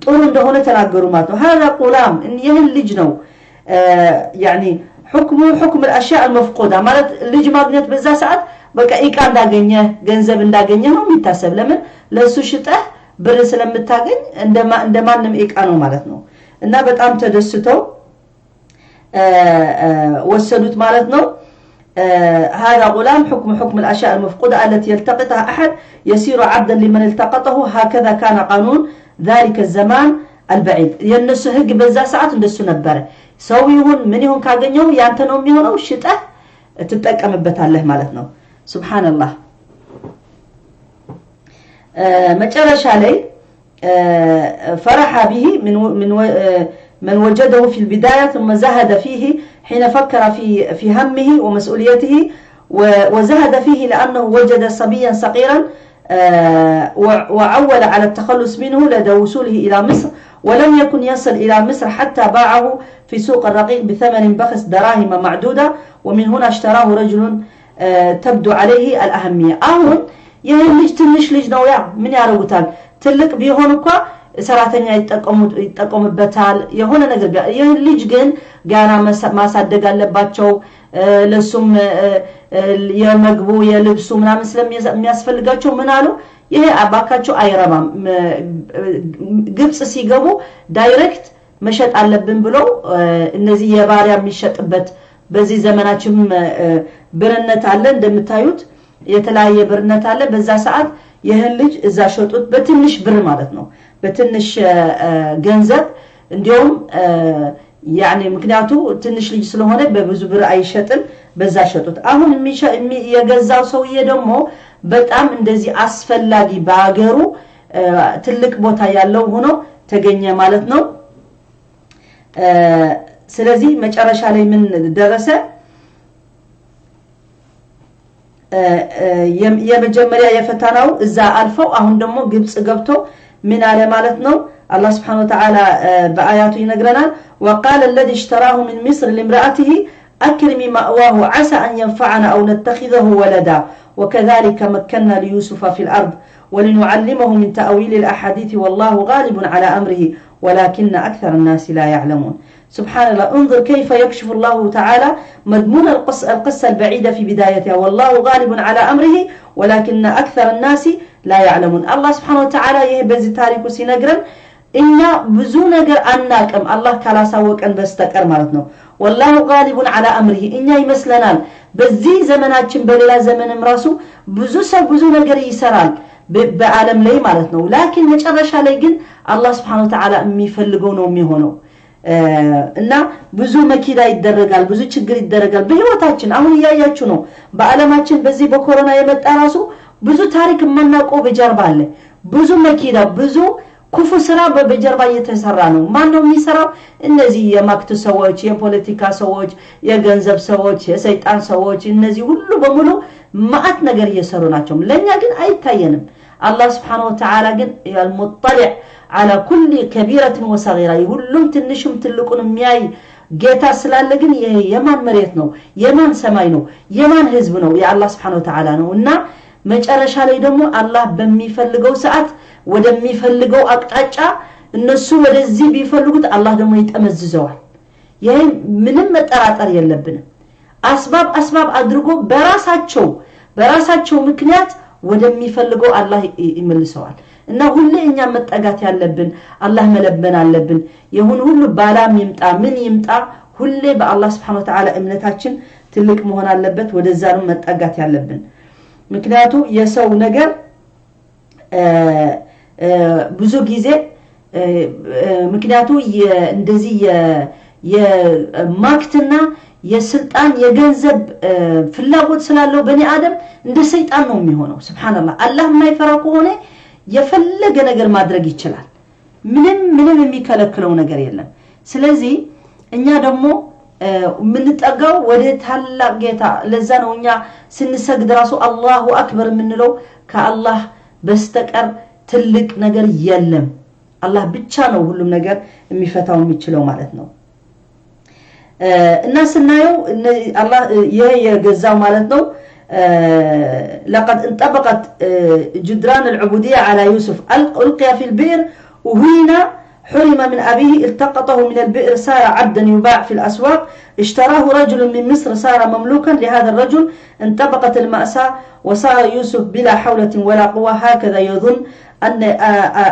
[SPEAKER 1] ጥሩ እንደሆነ ተናገሩ ማለት ነው። هذا غلام ይህን ልጅ ነው يعني حكمه حكم الأشياء المفقودة ማለት ልጅ ማግኘት በዛ ሰዓት በቃ እቃ እንዳገኘ ገንዘብ እንዳገኘ ነው የሚታሰብ። ለምን ለሱ ሽጠህ ብር ስለምታገኝ እንደማንም እቃ ነው ማለት ነው። እና በጣም ተደስተው ወሰዱት ማለት ነው። هذا غلام حكم حكم الأشياء المفقودة التي يلتقطها أحد يصير عبدا لمن التقطه هكذا كان قانون ذلك الزمان البعيد። የእነሱ ህግ በዛ ሰዓት እንደሱ ነበረ። ሰው ይሁን ምን ይሁን ካገኘው ያንተ ነው የሚሆነው፣ ሽጠህ ትጠቀምበታለህ ማለት ነው። سبحان الله መጨረሻ ላይ فرح به من وجده في البداية ثم زهد فيه حين فكر في همه ومسؤوليته وزهد فيه لأنه وجد صبيا صغيرا وعول على التخلص منه لدى وصوله إلى مصر ولم يكن يصل إلى مصر حتى باعه في سوق الرقيق بثمن بخس دراهم معدودة ومن هنا اشتراه رجل تبدو عليه الأهمية። አሁን ይህ ልጅ ትንሽ ልጅ ነው፣ ያ ምን ያደርጉታል? ትልቅ ቢሆን እንኳ ሰራተኛ ይጠቀሙበታል የሆነ ነገር። ይህ ልጅ ግን ገና ማሳደግ አለባቸው። ለሱም የመግቡ የልብሱ ምናምን ስለሚያስፈልጋቸው ምን አሉ? ይሄ አባካቸው አይረባም፣ ግብፅ ሲገቡ direct መሸጥ አለብን ብለው እነዚህ የባሪያ የሚሸጥበት፣ በዚህ ዘመናችን ብርነት አለ፣ እንደምታዩት የተለያየ ብርነት አለ። በዛ ሰዓት ይህን ልጅ እዛ ሸጡት በትንሽ ብር ማለት ነው፣ በትንሽ ገንዘብ። እንዲሁም ያኔ ምክንያቱ ትንሽ ልጅ ስለሆነ በብዙ ብር አይሸጥም፣ በዛ ሸጡት። አሁን የገዛው ሰውዬ ደግሞ በጣም እንደዚህ አስፈላጊ፣ በሀገሩ ትልቅ ቦታ ያለው ሆኖ ተገኘ ማለት ነው። ስለዚህ መጨረሻ ላይ ምን ደረሰ? የመጀመሪያ የፈተናው እዛ አልፈው አሁን ደግሞ ግብፅ ገብቶ ምን አለ ማለት ነው? አላህ ስብሐነሁ ወተዓላ በአያቱ ይነግረናል። ወቃለ አለዚ እሽተራሁ ሚን ሚስር ሊምርአቲሂ አክሪሚ ማእዋሁ ዓሳ አን የንፈዐና አው ነተኺዘሁ ወለዳ ወከዛሊከ መከና ሊዩሱፈ ፊል አርድ ወሊኑዓሊመሁ ሚን ተእዊል ልአሓዲት ወላሁ ጋሊቡን ዐላ አምሪሂ ወላኪነ አክተረ ናሲ ላ ያዕለሙን። سبحان الله، انظر كيف يكشف الله تعالى مضمون القصة البعيدة في بدايتها، والله غالب على أمره ولكن أكثر الناس لا يعلمون። አላህ سبحانه وتعالى ይህ በዚህ ታሪኩ ሲነግረን እኛ ብዙ ነገር አናቅም አላህ ካላሳወቀን በስተቀር ማለት ነው። والله غالب على أمره። እኛ ይመስለናል በዚህ ዘመናችን፣ በሌላ ዘመንም ራሱ ብዙ ሰው ብዙ ነገር ይሰራል በዓለም ላይ ማለት ነው። لكن መጨረሻ ላይ ግን አላህ سبحانه وتعالى የሚፈልገው ነው የሚሆነው። እና ብዙ መኪዳ ይደረጋል፣ ብዙ ችግር ይደረጋል በህይወታችን። አሁን እያያችሁ ነው። በዓለማችን በዚህ በኮሮና የመጣ ራሱ ብዙ ታሪክ የማናውቀው በጀርባ አለ። ብዙ መኪዳ፣ ብዙ ክፉ ስራ በጀርባ እየተሰራ ነው። ማን ነው የሚሰራው? እነዚህ የማክት ሰዎች፣ የፖለቲካ ሰዎች፣ የገንዘብ ሰዎች፣ የሰይጣን ሰዎች፣ እነዚህ ሁሉ በሙሉ ማአት ነገር እየሰሩ ናቸው። ለኛ ግን አይታየንም። አላህ ስብሐነሁ ወተዓላ ግን አልሙጠሊዕ ዐላ ኩሊ ከቢረትን ወሰጊራ፣ ሁሉም ትንሽም ትልቁን የሚያይ ጌታ ስላለ ግን ይሄ የማን መሬት ነው? የማን ሰማይ ነው? የማን ህዝብ ነው? የአላህ ስብሐነሁ ወተዓላ ነው። እና መጨረሻ ላይ ደግሞ አላህ በሚፈልገው ሰዓት ወደሚፈልገው አቅጣጫ፣ እነሱ ወደዚህ ቢፈልጉት አላህ ደግሞ ይጠመዝዘዋል። ይሄ ምንም መጠራጠር የለብንም። አስባብ አስባብ አድርጎ በራሳቸው ምክንያት ወደሚፈልገው አላህ ይመልሰዋል። እና ሁሌ እኛ መጠጋት ያለብን አላህ መለመን አለብን። የሁን ሁሉ ባላም ይምጣ ምን ይምጣ ሁሌ በአላህ ስብሐነሁ ወተዓላ እምነታችን ትልቅ መሆን አለበት። ወደዛ ነው መጠጋት ያለብን። ምክንያቱ የሰው ነገር ብዙ ጊዜ፣ ምክንያቱ እንደዚህ የማክትና የስልጣን የገንዘብ ፍላጎት ስላለው በኒ አደም እንደ ሰይጣን ነው የሚሆነው። ስብሓንላህ፣ አላህ የማይፈራ ከሆነ የፈለገ ነገር ማድረግ ይችላል። ምንም ምንም የሚከለክለው ነገር የለም። ስለዚህ እኛ ደግሞ የምንጠጋው ወደ ታላቅ ጌታ። ለዛ ነው እኛ ስንሰግድ ራሱ አላሁ አክበር የምንለው። ከአላህ በስተቀር ትልቅ ነገር የለም። አላህ ብቻ ነው ሁሉም ነገር የሚፈታው የሚችለው ማለት ነው። እና ስናየው አላህ ይሄ የገዛው ማለት ነው፣ لقد انطبقت جدران العبودية على يوسف، ألقي في البئر، أهين، حرم من أبيه، التقطه من البئر، صار عبدا يباع في الأسواق، اشتراه رجل من مصر، صار مملوكا لهذا الرجل، انطبقت المأساة وصار يوسف بلا حولة ولا قوة. هكذا يظن أن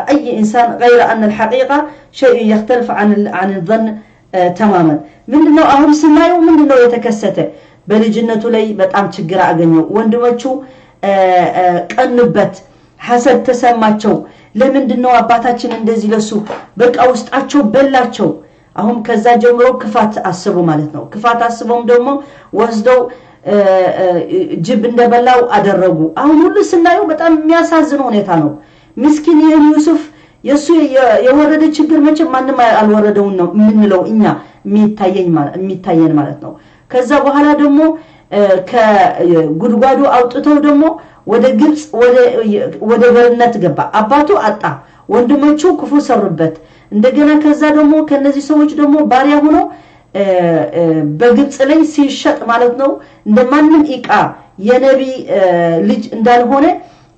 [SPEAKER 1] أي إنسان، غير أن الحقيقة شيء يختلف عن الظن تماما። ምንድነው አሁን ስናየው ምንድነው የተከሰተ? በልጅነቱ ላይ በጣም ችግር አገኘው። ወንድሞቹ ቀኑበት፣ ሐሰድ ተሰማቸው። ለምንድን ነው አባታችን እንደዚህ ለሱ? በቃ ውስጣቸው በላቸው። አሁን ከዛ ጀምሮ ክፋት አስቡ ማለት ነው። ክፋት አስበውም ደግሞ ወስደው ጅብ እንደበላው አደረጉ። አሁን ሁሉ ስናየው በጣም የሚያሳዝን ሁኔታ ነው። ምስኪን ይህን ዩሱፍ፣ የእሱ የወረደ ችግር መቼም ማንም አልወረደውን ነው የምንለው እኛ የሚታየን ማለት ነው። ከዛ በኋላ ደግሞ ከጉድጓዱ አውጥተው ደግሞ ወደ ግብፅ ወደ በርነት ገባ። አባቱ አጣ፣ ወንድሞቹ ክፉ ሰሩበት። እንደገና ከዛ ደግሞ ከነዚህ ሰዎች ደግሞ ባሪያ ሆኖ በግብፅ ላይ ሲሸጥ ማለት ነው፣ እንደ ማንም ኢቃ የነቢ ልጅ እንዳልሆነ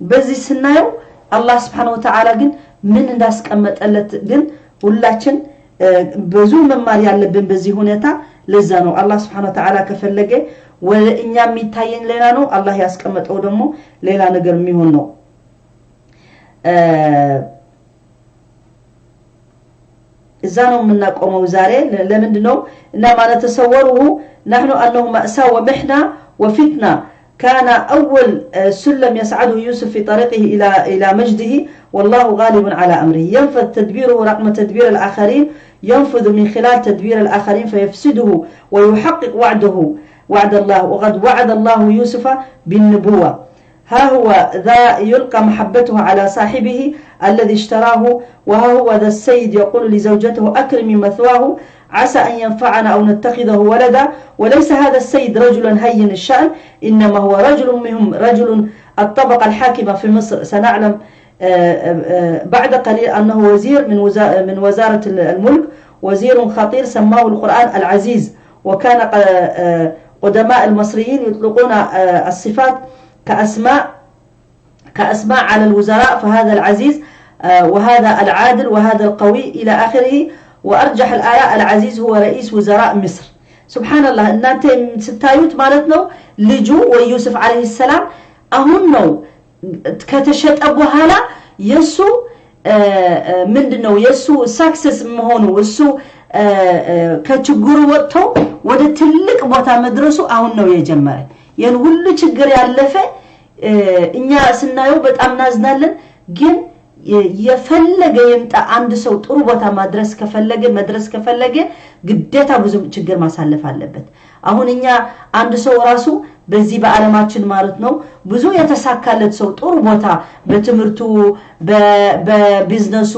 [SPEAKER 1] በዚህ ስናየው አላህ Subhanahu Wa Ta'ala ግን ምን እንዳስቀመጠለት ግን ሁላችን ብዙ መማር ያለብን በዚህ ሁኔታ። ለዛ ነው አላህ Subhanahu Wa Ta'ala ከፈለገ ወደ እኛ የሚታየን ሌላ ነው፣ አላህ ያስቀመጠው ደግሞ ሌላ ነገር የሚሆን ነው። እዛ ነው የምናቆመው ዛሬ። ለምንድነው እና ማለት ተሰወሩሁ نحن أنه مأساة ومحنة وفتنة كان أول سلم يصعده يوسف في طريقه إلى مجده، والله غالب على أمره. ينفذ تدبيره رغم تدبير الآخرين، ينفذ من خلال تدبير الآخرين فيفسده ويحقق وعده وعد الله. وقد وعد الله يوسف بالنبوة. ها هو ذا يلقى محبته على صاحبه الذي اشتراه، وها هو ذا السيد يقول لزوجته أكرمي مثواه عسى أن ينفعنا أو نتخذه ولدا. وليس هذا السيد رجلا هين الشأن، إنما هو رجل مهم، رجل الطبقة الحاكمة في مصر. سنعلم بعد قليل أنه وزير من وزارة الملك، وزير خطير سماه القرآن العزيز. وكان قدماء المصريين يطلقون الصفات كأسماء على الوزراء، فهذا العزيز وهذا العادل وهذا القوي إلى آخره. وأرجح الآراء العزيز هو رئيس وزراء مصر. سبحان الله እናንተ ስታዩት ማለት ነው ልጁ ወይ ዩሱፍ አለይሂ ሰላም አሁን ነው ከተሸጠ በኋላ የሱ ምንድነው የሱ success መሆኑ፣ እሱ ከችግሩ ወጥቶ ወደ ትልቅ ቦታ መድረሱ አሁን ነው የጀመረ። ይሄን ሁሉ ችግር ያለፈ እኛ ስናየው በጣም እናዝናለን። ግን የፈለገ ይምጣ አንድ ሰው ጥሩ ቦታ ማድረስ ከፈለገ መድረስ ከፈለገ ግዴታ ብዙ ችግር ማሳለፍ አለበት። አሁን እኛ አንድ ሰው ራሱ በዚህ በዓለማችን ማለት ነው ብዙ የተሳካለት ሰው ጥሩ ቦታ በትምህርቱ በቢዝነሱ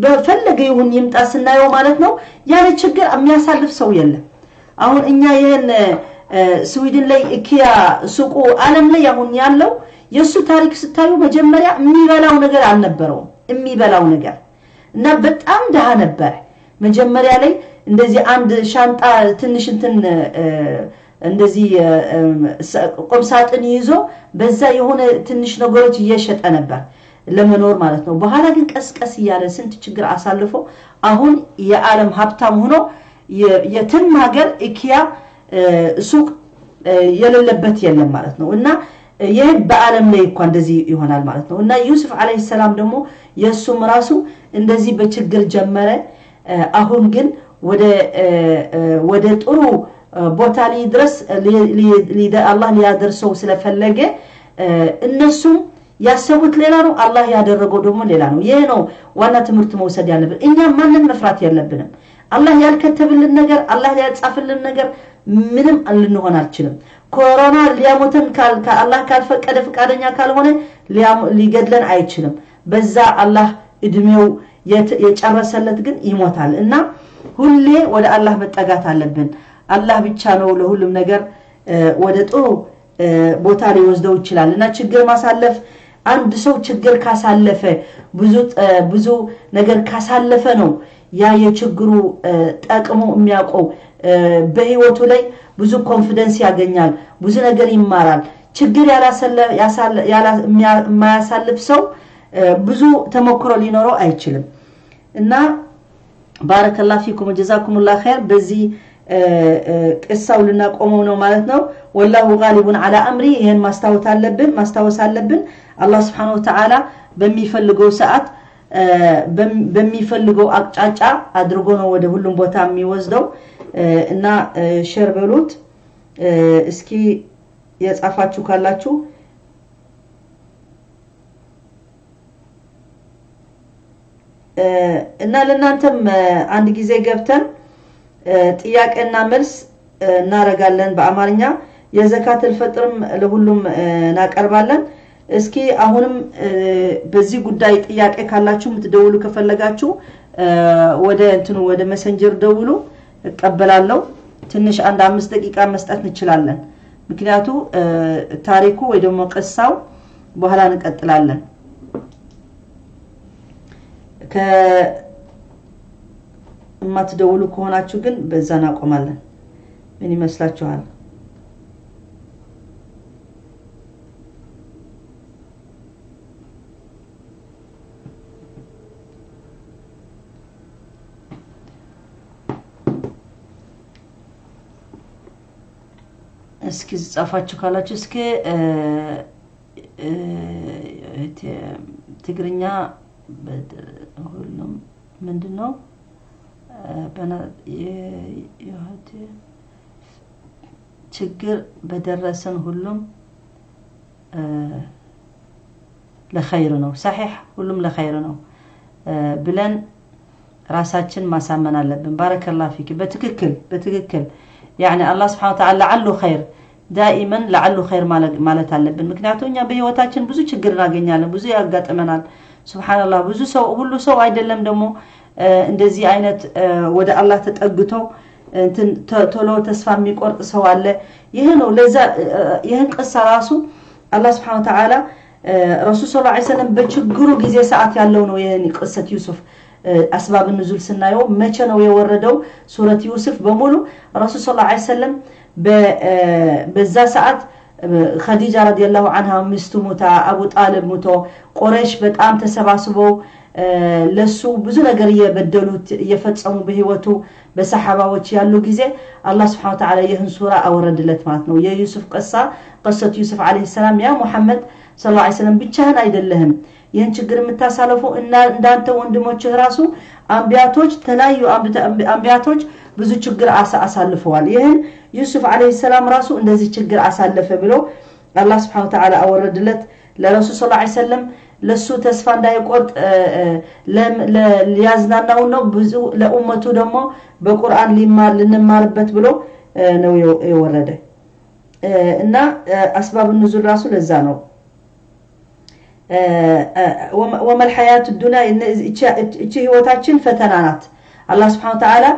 [SPEAKER 1] በፈለገ ይሁን ይምጣ ስናየው ማለት ነው ያለ ችግር የሚያሳልፍ ሰው የለም። አሁን እኛ ይሄን ስዊድን ላይ ኢኪያ ሱቁ ዓለም ላይ አሁን ያለው የሱ ታሪክ ስታዩ መጀመሪያ የሚበላው ነገር አልነበረውም፣ የሚበላው ነገር እና በጣም ደሃ ነበር። መጀመሪያ ላይ እንደዚህ አንድ ሻንጣ ትንሽ እንትን እንደዚህ ቁም ሳጥን ይዞ በዛ የሆነ ትንሽ ነገሮች እየሸጠ ነበር ለመኖር ማለት ነው። በኋላ ግን ቀስቀስ እያለ ስንት ችግር አሳልፎ አሁን የዓለም ሀብታም ሆኖ የትም ሀገር ኢኪያ ሱቅ የሌለበት የለም ማለት ነው። እና ይህ በዓለም ላይ እንኳን እንደዚህ ይሆናል ማለት ነው። እና ዩሱፍ አለይሂ ሰላም ደግሞ የሱም ራሱ እንደዚህ በችግር ጀመረ። አሁን ግን ወደ ጥሩ ቦታ ሊድረስ አላህ ሊያደርሰው ስለፈለገ እነሱም ያሰቡት ሌላ ነው፣ አላህ ያደረገው ደግሞ ሌላ ነው። ይሄ ነው ዋና ትምህርት መውሰድ ያለብን። እኛ ማንን መፍራት የለብንም። አላህ ያልከተብልን ነገር አላህ ያልጻፈልን ነገር ምንም ልንሆን አልችልም። ኮሮና ሊያሞተን አላህ ካልፈቀደ ፍቃደኛ ካልሆነ ሊገድለን አይችልም። በዛ አላህ እድሜው የጨረሰለት ግን ይሞታል። እና ሁሌ ወደ አላህ መጠጋት አለብን። አላህ ብቻ ነው ለሁሉም ነገር ወደ ጥሩ ቦታ ሊወስደው ይችላል። እና ችግር ማሳለፍ አንድ ሰው ችግር ካሳለፈ ብዙ ነገር ካሳለፈ ነው ያ የችግሩ ጠቅሞ የሚያውቀው። በህይወቱ ላይ ብዙ confidence ያገኛል፣ ብዙ ነገር ይማራል። ችግር የማያሳልፍ ሰው ብዙ ተሞክሮ ሊኖረው አይችልም። እና ባረከላሁ ፊኩም ወጀዛኩሙላሁ ኸይር። በዚህ ቅሳው ልናቆመው ነው ማለት ነው። ወላሁ ጋሊቡን ዐላ አምሪ። ይሄን ማስታወስ አለብን። አላህ Subhanahu Wa Ta'ala በሚፈልገው ሰዓት በሚፈልገው አቅጣጫ አድርጎ ነው ወደ ሁሉም ቦታ የሚወስደው። እና share በሉት እስኪ የጻፋችሁ ካላችሁ። እና ለእናንተም አንድ ጊዜ ገብተን ጥያቄና መልስ እናረጋለን በአማርኛ። የዘካተል ፈጥርም ለሁሉም እናቀርባለን። እስኪ አሁንም በዚህ ጉዳይ ጥያቄ ካላችሁ የምትደውሉ ከፈለጋችሁ ወደ እንትኑ ወደ መሰንጀር ደውሉ፣ እቀበላለሁ። ትንሽ አንድ 5 ደቂቃ መስጠት እንችላለን። ምክንያቱ ታሪኩ ወይ ደግሞ ቅሳው በኋላ እንቀጥላለን። ከማትደውሉ ከሆናችሁ ግን በዛ እናቆማለን። ምን ይመስላችኋል? እስኪ ጻፋችሁ ካላችሁ እስኪ ትግርኛ ሁሉም ምንድነው ችግር በደረሰን ሁሉም ለኸይር ነው። ሰሒህ ሁሉም ለኸይር ነው ብለን ራሳችን ማሳመን አለብን። ባረከላሁ ፊክ። በትክክል በትክክል يعني አላህ Subhanahu Wa Ta'ala ለዓሉ ኸይር دائما ለዓሉ ኸይር ማለት አለብን። ምክንያቱም እኛ በህይወታችን ብዙ ችግር እናገኛለን፣ ብዙ ያጋጥመናል። ሱብሃንአላህ ብዙ ሰው ሁሉ ሰው አይደለም ደግሞ እንደዚህ አይነት ወደ አላህ ተጠግቶ እንትን ቶሎ ተስፋ የሚቆርጥ ሰው አለ። ይሄ ነው ለዛ ይሄን ቅሳ ራሱ አላህ Subhanahu Wa Ta'ala ረሱል ሰለላሁ ዐለይሂ ወሰለም በችግሩ ጊዜ ሰዓት ያለው ነው። ይሄን ቅሰት ዩሱፍ አስባብ ንዙል ስናየው መቼ ነው የወረደው? ሱረት ዩሱፍ በሙሉ ረሱል ሰለላሁ ዐለይሂ ወሰለም በዛ ሰዓት ኸዲጃ ረዲየላሁ ዐንሃ ሚስቱ ሙታ፣ አቡ ጣልብ ሙቶ፣ ቁረይሽ በጣም ተሰባስበው ለሱ ብዙ ነገር እየበደሉት እየፈጸሙ በህይወቱ በሰሐባዎች ያሉ ጊዜ አላህ Subhanahu Wa Ta'ala ይህን ሱራ አወረደለት ማለት ነው። የዩሱፍ ቅሳ ቅሰት ዩሱፍ ዐለይሂ ሰላም ያ ሙሐመድ ሰለላሁ ዐለይሂ ወሰለም ብቻህን አይደለህም፣ ይህን ችግር የምታሳልፈው እንዳንተ ወንድሞችህ ራሱ አንቢያቶች ተለያዩ አንቢያቶች ብዙ ችግር አሳልፈዋል። ይህን ዩሱፍ ዐለይሂ ሰላም ራሱ እንደዚህ ችግር አሳለፈ ብሎ አላህ Subhanahu Wa Ta'ala አወረደለት። ለረሱል ሰለላሁ ዐለይሂ ወሰለም ለሱ ተስፋ እንዳይቆርጥ ሊያዝናናው ነው፣ ብዙ ለኡመቱ ደግሞ በቁርአን ሊማር ልንማርበት ብሎ ነው የወረደ እና አስባብ ንዙል ራሱ ለዛ ነው። ወመል ሐያቱ ዱንያ እቺ ህይወታችን ፈተና ናት። አላህ Subhanahu Wa Ta'ala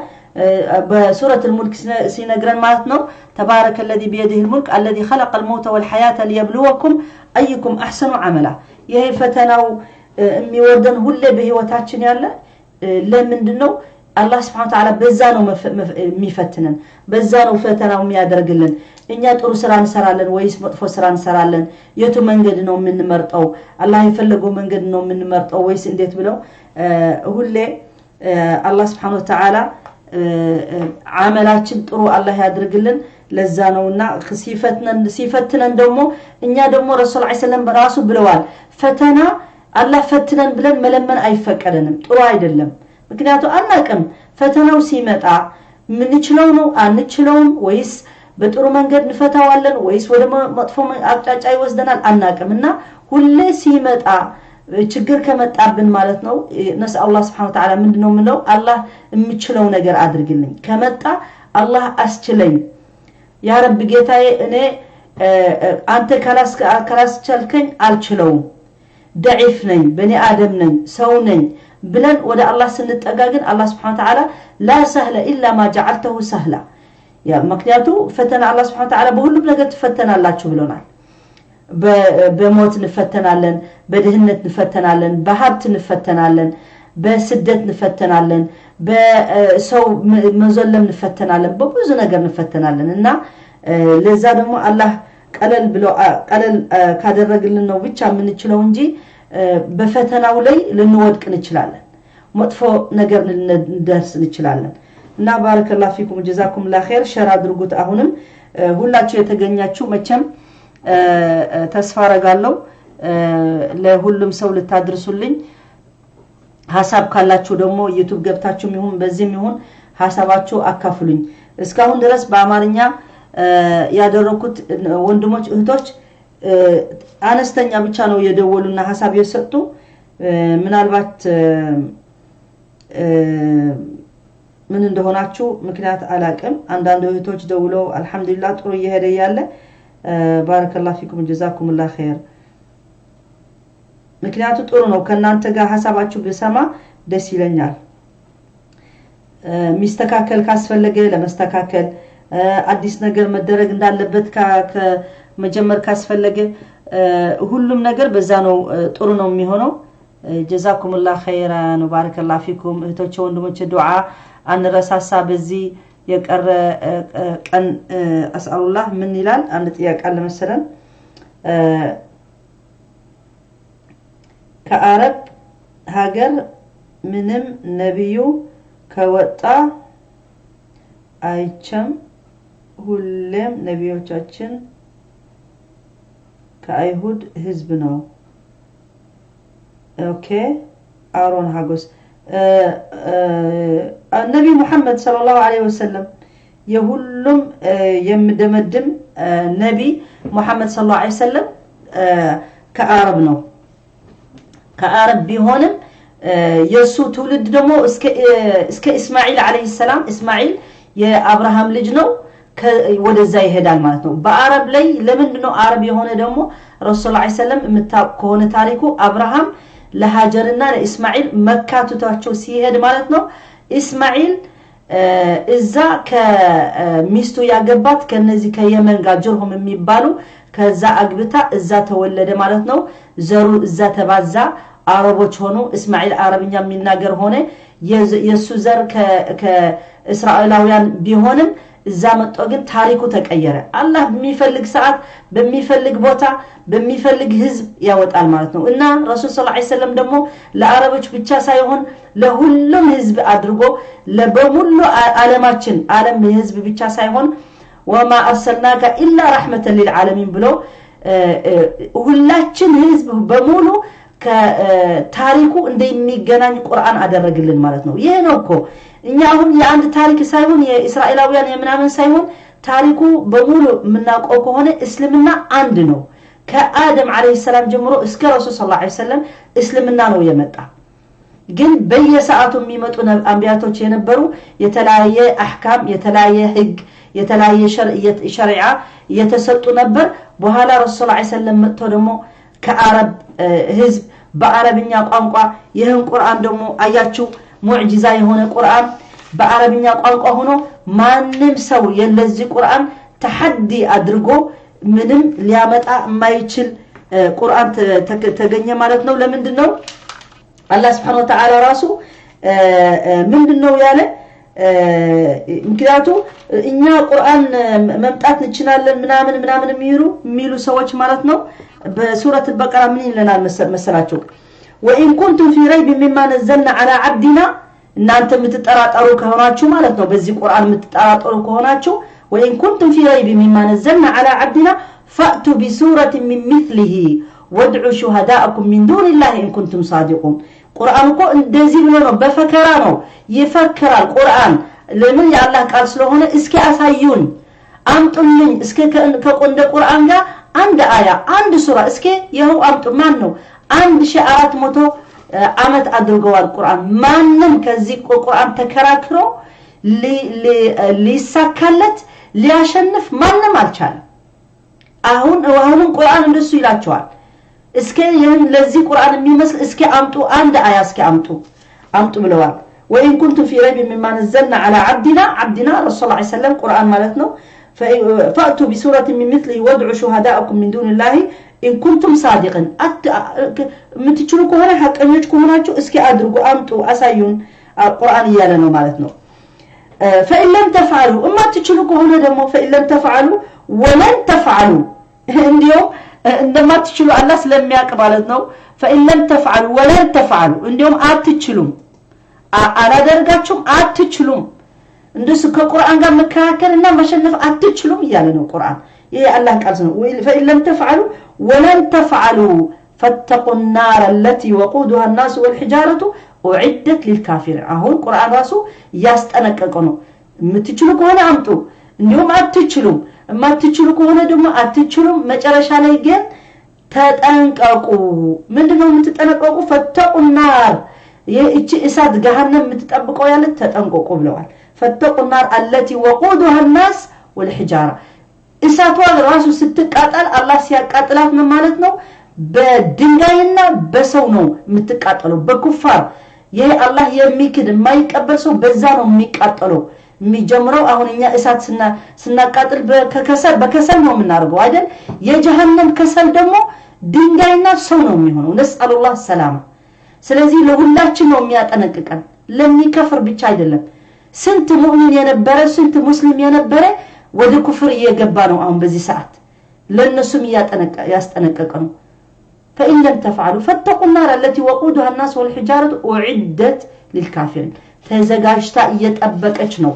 [SPEAKER 1] በሱረት الملك ሲነግረን ማለት ነው ተባረከ الذي بيده الملك الذي خلق الموت والحياة ليبلوكم ايكم احسن عملا። ይሄ ፈተናው የሚወርደን ሁሌ በህይወታችን ያለ ለምንድነው? አላህ Subhanahu Wa Ta'ala በዛ ነው የሚፈትነን፣ በዛ ነው ፈተናው የሚያደርግልን። እኛ ጥሩ ስራ እንሰራለን ወይስ መጥፎ ስራ እንሰራለን? የቱ መንገድ ነው የምንመርጠው? አላህ የፈለገው መንገድ ነው የምንመርጠው ወይስ እንዴት ብለው ሁሌ አላህ Subhanahu Wa Ta'ala አመላችን ጥሩ አላህ ያድርግልን። ለዛ ነውና ሲፈትነን ደግሞ እኛ ደግሞ ረሱል ዐለይሂ ሰላም በራሱ ብለዋል ፈተና አላህ ፈትነን ብለን መለመን አይፈቀደንም፣ ጥሩ አይደለም። ምክንያቱ አናቅም ፈተናው ሲመጣ ምንችለው ነው አንችለውም፣ ወይስ በጥሩ መንገድ እንፈታዋለን ወይስ ወደ መጥፎ አቅጣጫ ይወስደናል አናቅም። እና ሁሌ ሲመጣ ችግር ከመጣብን ማለት ነው ነስ አላህ Subhanahu Wa Ta'ala ምንድነው የምንለው? አላህ የምችለው ነገር አድርግልኝ፣ ከመጣ አላህ አስችለኝ፣ ያ ረብ ጌታዬ እኔ አንተ ካላስቻልከኝ አልችለውም፣ ደዒፍ ነኝ፣ በኔ አደም ነኝ፣ ሰው ነኝ ብለን ወደ አላህ ስንጠጋ ግን አላህ Subhanahu Wa Ta'ala ላ ሰህለ ኢላ ማ ጀዐልተሁ ሰህላ። ያ ምክንያቱ ፈተና አላህ Subhanahu Wa Ta'ala በሁሉም ነገር ትፈተናላችሁ ብሎናል። በሞት እንፈተናለን፣ በድህነት እንፈተናለን፣ በሀብት እንፈተናለን፣ በስደት እንፈተናለን፣ በሰው መዘለም እንፈተናለን፣ በብዙ ነገር እንፈተናለን። እና ለዛ ደግሞ አላህ ቀለል ብሎ ቀለል ካደረግልን ነው ብቻ የምንችለው እንጂ በፈተናው ላይ ልንወድቅ እንችላለን፣ መጥፎ ነገር ልንደርስ እንችላለን። እና ባረከላሁ ፊኩም ጀዛኩሙላሁ ኸይር። share አድርጉት። አሁንም ሁላችሁ የተገኛችሁ መቼም ተስፋ አረጋለሁ ለሁሉም ሰው ልታድርሱልኝ። ሐሳብ ካላችሁ ደግሞ ዩቲዩብ ገብታችሁም ይሁን በዚህም ይሁን ሐሳባችሁ አካፍሉኝ። እስካሁን ድረስ በአማርኛ ያደረኩት ወንድሞች እህቶች አነስተኛ ብቻ ነው የደወሉና ሐሳብ የሰጡ። ምናልባት ምን እንደሆናችሁ ምክንያት አላቅም። አንዳንድ እህቶች ደውለው አልহামዱሊላህ ጥሩ እየሄደ ያለ ባረከላሁ ፊኩም ጀዛኩሙላሁ ኸይር። ምክንያቱ ጥሩ ነው፣ ከናንተ ጋር ሐሳባችሁ ብሰማ ደስ ይለኛል። ሚስተካከል ካስፈለገ ለመስተካከል፣ አዲስ ነገር መደረግ እንዳለበት ከመጀመር ካስፈለገ ሁሉም ነገር በዛ ነው ጥሩ ነው የሚሆነው። ጀዛኩሙላሁ ኸይራን ወባረከላሁ ፊኩም። እህቶቼ ወንድሞቼ ዱዓ አንረሳሳ። በዚህ የቀረ ቀን አስአሉላህ ምን ይላል? አንድ ጥያቄ አለ መሰለን። ከአረብ ሀገር ምንም ነብዩ ከወጣ አይቸም ሁሌም ነቢዮቻችን ከአይሁድ ህዝብ ነው። Okay፣ አሮን ሀጎስ፣ ነቢ ሙሐመድ صلى الله عليه وسلم የሁሉም የሚደመድም ነቢ ሙሐመድ صلى الله عليه وسلم ከአረብ ነው። ከአረብ ቢሆንም የእሱ ትውልድ ደግሞ እስከ እስማዒል عليه السلام፣ እስማዒል የአብርሃም ልጅ ነው፣ ወደዛ ይሄዳል ማለት ነው። በአረብ ላይ ለምንድን ነው አረብ የሆነ? ደግሞ ረሱል ዐለይሂ ሰላም የምታውቅ ከሆነ ታሪኩ አብርሃም ለሀጀርና ለእስማዒል መካ ትቷቸው ሲሄድ ማለት ነው፣ እስማዒል እዛ ከሚስቱ ያገባት ከነዚህ ከየመን ጋር ጅርሁም የሚባሉ ከዛ አግብታ እዛ ተወለደ ማለት ነው። ዘሩ እዛ ተባዛ፣ አረቦች ሆኑ። እስማዒል አረብኛ የሚናገር ሆነ። የእሱ ዘር ከእስራኤላውያን ቢሆንም እዛ መጥቶ ግን ታሪኩ ተቀየረ። አላህ በሚፈልግ ሰዓት፣ በሚፈልግ ቦታ፣ በሚፈልግ ህዝብ ያወጣል ማለት ነው። እና ረሱል صلى الله عليه وسلم ደግሞ ለአረቦች ብቻ ሳይሆን ለሁሉም ህዝብ አድርጎ ለበሙሉ ዓለማችን ዓለም ህዝብ ብቻ ሳይሆን وما أرسلناك إلا رحمة للعالمين ብሎ ሁላችን ህዝብ በሙሉ ከታሪኩ እንደሚገናኝ ቁርአን አደረግልን ማለት ነው። ይሄ ነው እኮ እኛ አሁን የአንድ ታሪክ ሳይሆን የእስራኤላውያን የምናምን ሳይሆን ታሪኩ በሙሉ የምናውቀው ከሆነ እስልምና አንድ ነው። ከአደም عليه السلام ጀምሮ እስከ ረሱል صلى الله عليه وسلم እስልምና ነው የመጣ። ግን በየሰዓቱ የሚመጡ አንቢያቶች የነበሩ የተለያየ أحكام፣ የተለያየ ህግ፣ የተለያየ ሸሪዓ እየተሰጡ ነበር። በኋላ ረሱል عليه السلام መጥቶ ደግሞ ከአረብ ህዝብ በአረብኛ ቋንቋ ይህን ቁርአን ደግሞ አያችሁ፣ معجزة የሆነ ቁርአን በአረብኛ ቋንቋ ሆኖ ማንም ሰው የለዚህ ቁርአን تحدي አድርጎ ምንም ሊያመጣ የማይችል ቁርአን ተገኘ ማለት ነው። ለምንድን ነው አላህ سبحانه وتعالى ራሱ ምንድን ነው ያለ? ምክንያቱ እኛ ቁርአን መምጣት እንችላለን ምናምን ምናምን የሚሉ ሰዎች ማለት ነው። በሱረት አልበቀራ ምን ይለናል መሰላችሁ? وإن كنتم في ريب مما نزلنا على عبدنا፣ እናንተ የምትጠራጠሩ ከሆናችሁ ማለት ነው፣ በዚህ ቁርአን የምትጠራጠሩ ከሆናችሁ፣ وإن كنتم في ريب مما نزلنا على عبدنا فأتوا بسورة من مثله وادعوا شهداءكم من دون الله إن كنتم صادقين። ቁርአን እኮ እንደዚህ ብሎ ነው፣ በፈከራ ነው ይፈክራል ቁርአን። ለምን? የአላህ ቃል ስለሆነ እስኪ አሳዩን፣ አምጡልኝ እስከ ከቆንደ ቁርአን ጋር አንድ አያ፣ አንድ ሱራ እስኪ ይኸው አምጡ። ማን ነው? 1400 ዓመት አድርገዋል ቁርአን። ማንም ከዚህ ቁርአን ተከራክሮ ሊሳካለት ሊያሸንፍ ማንም አልቻለም። አሁንም ቁርአን እንደሱ ይላቸዋል። እስከ ይህን ለዚህ ቁርአን የሚመስል እስኪ አምጡ፣ አንድ አያ እስኪ አምጡ አምጡ ብለዋል። وإن كنتم في ريب مما نزلنا على عبدنا፣ عبدنا ረሱል ዐለይሂ ሰላም ቁርአን ማለት ነው፣ فأتوا بسورة من مثله وادعوا شهداءكم من دون الله إن كنتم صادقين። የምትችሉ ከሆነ፣ ሐቀኞች ከሆናችሁ እስኪ አድርጉ፣ አምጡ፣ አሳዩን ቁርአን እያለ ነው ማለት ነው። فإن لم تفعلوا፣ እማትችሉ ከሆነ ደግሞ فإن لم تفعلوا ولن تفعلوا፣ እንዲሁም እንደማትችሉ አላህ ስለሚያውቅ ማለት ነው። فإن لم تفعلوا ولن تفعلوا፣ እንዲሁም አትችሉም፣ አላደርጋችሁም፣ አትችሉም፣ እንደሱ ከቁርአን ጋር መከራከርና መሸነፍ አትችሉም እያለ ነው ቁርአን። ይሄ የአላህ ቃል ነው። فإن لم تفعلوا ولن تفعلوا فاتقوا النار التي وقودها الناس والحجارة أعدت للكافرين። አሁን ቁርአን ራሱ እያስጠነቀቀ ነው። የምትችሉ ከሆነ አምጡ፣ እንዲሁም አትችሉም። የማትችሉ ከሆነ ደግሞ አትችሉም። መጨረሻ ላይ ግን ተጠንቀቁ። ምንድነው የምትጠነቀቁ? فاتقوا النار፣ ይህቺ እሳት ገሃነም የምትጠብቀው ያለ ተጠንቀቁ ብለዋል። فاتقوا النار التي وقودها الناس والحجارة። እሳቷ ራሱ ስትቃጠል፣ አላህ ሲያቃጥላት ምን ማለት ነው? በድንጋይና በሰው ነው የምትቃጠለው፣ በኩፋር፣ ይሄ አላህ የሚክድ የማይቀበል ሰው በዛ ነው የሚቃጠለው። የሚጀምረው አሁን እኛ እሳት ስናቃጥል በከሰል ነው የምናደርገው አይደል? የጀሃነም ከሰል ደግሞ ድንጋይና ሰው ነው የሚሆነው። نسأل الله السلامة። ስለዚህ ለሁላችን ነው የሚያጠነቅቀን፣ ለሚከፍር ብቻ አይደለም። ስንት ሙእሚን የነበረ፣ ስንት ሙስሊም የነበረ ወደ ኩፍር እየገባ ነው አሁን በዚህ ሰዓት። ለእነሱም ያስጠነቀቀ ነው። فإن لم تفعلوا فاتقوا النار التي وقودها الناس والحجارة أعدت للكافرين። ተዘጋጅታ እየጠበቀች ነው።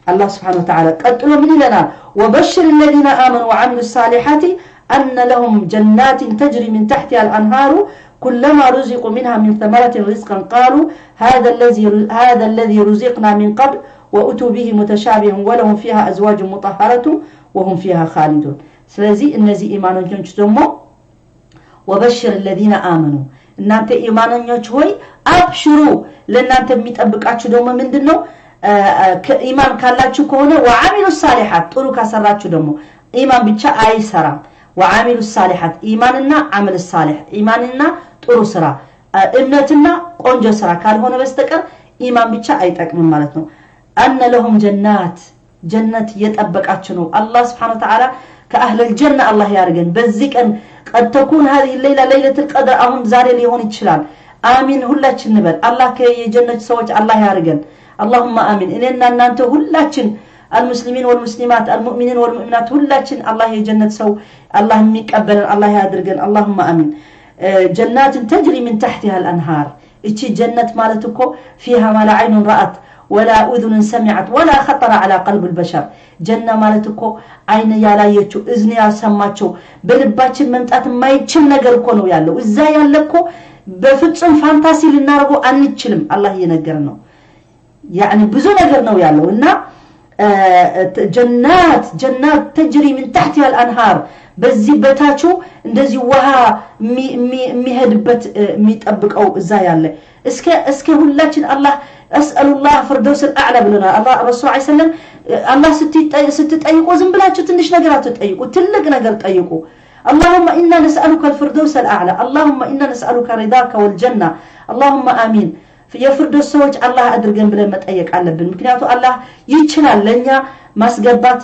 [SPEAKER 1] አላህ سبحانه وتعالى ቀጥሎ ምን ይለናል? وبشر الذين آمنوا وعملوا الصالحات أن لهم جنات تجري من تحتها الأنهار كلما رزقوا منها من ثمرة رزقا قالوا هذا الذي رزقنا من قبل وأتوا به متشابها ولهم فيها أزواج مطهرة وهم فيها خالدون። ስለዚህ እነዚህ ኢማኖኞች ደግሞ وبشر الذين آمنوا፣ እናንተ ኢማኖኞች ሆይ አብሽሩ፣ ለእናንተ የሚጠብቃችሁ ደግሞ ምንድን ነው? ኢማን ካላችሁ ከሆነ وعملوا الصالحات፣ ጥሩ ካሰራችሁ ደግሞ፣ ኢማን ብቻ አይሰራም። وعملوا الصالحات፣ ኢማንና عمل صالح፣ ኢማንና ጥሩ ስራ፣ እምነትና ቆንጆ ስራ ካልሆነ በስተቀር ኢማን ብቻ አይጠቅምም ማለት ነው። أن لهم جنات፣ ጀነት እየጠበቃችሁ ነው። አላህ سبحانه وتعالى ከ أهل الجنة አላህ ያርገን። በዚህ ቀን قد تكون هذه الليلة ليلة القدر፣ አሁን ዛሬ ሊሆን ይችላል። አሚን ሁላችን እንበል። አላህ የጀነት ሰዎች አላህ ያርገን። اللهم آمين። እኔና እናንተ ሁላችን المسلمين والمسلمات المؤمنين والمؤمنات ሁላችን አላህ የጀነት ሰው አላህ የሚቀበለን አላህ ያድርገን። اللهم آمين። جنات تجري من تحتها الأنهار፣ እቺ ጀነት ማለት እኮ فيها ما لا عين رأت ولا أذن سمعت ولا خطر على قلب البشر። ጀና ማለት እኮ አይን ያላየችው፣ እዝን ያልሰማቸው፣ በልባችን መምጣት የማይችል ነገር እኮ ነው ያለው። እዛ ያለ እኮ በፍጹም fantasy ልናደርገው አንችልም። አላህ እየነገረን ነው። يعني ብዙ ነገር ነው ያለው። እና جنات تجري من تحتها الأنهار፣ በዚህ በታቹ እንደዚህ ውሃ የሚሄድበት የሚጠብቀው እዛ ያለ። እስከ ሁላችን አላህ أسأل الله الفردوس الأعلى ብለናል። አላህ ረሱል ዐለይሂ ሰላም አላህ ስትጠይቁ ዝም ብላችሁ ትንሽ ነገር አትጠይቁ፣ ትልቅ ነገር ጠይቁ። اللهم إنا نسألك الفردوس الأعلى، اللهم إنا نسألك رضاك والجنة، اللهم آمين። የፍርዶስ ሰዎች አላህ አድርገን ብለን መጠየቅ አለብን። ምክንያቱ አላህ ይችላል ለእኛ ማስገባት፣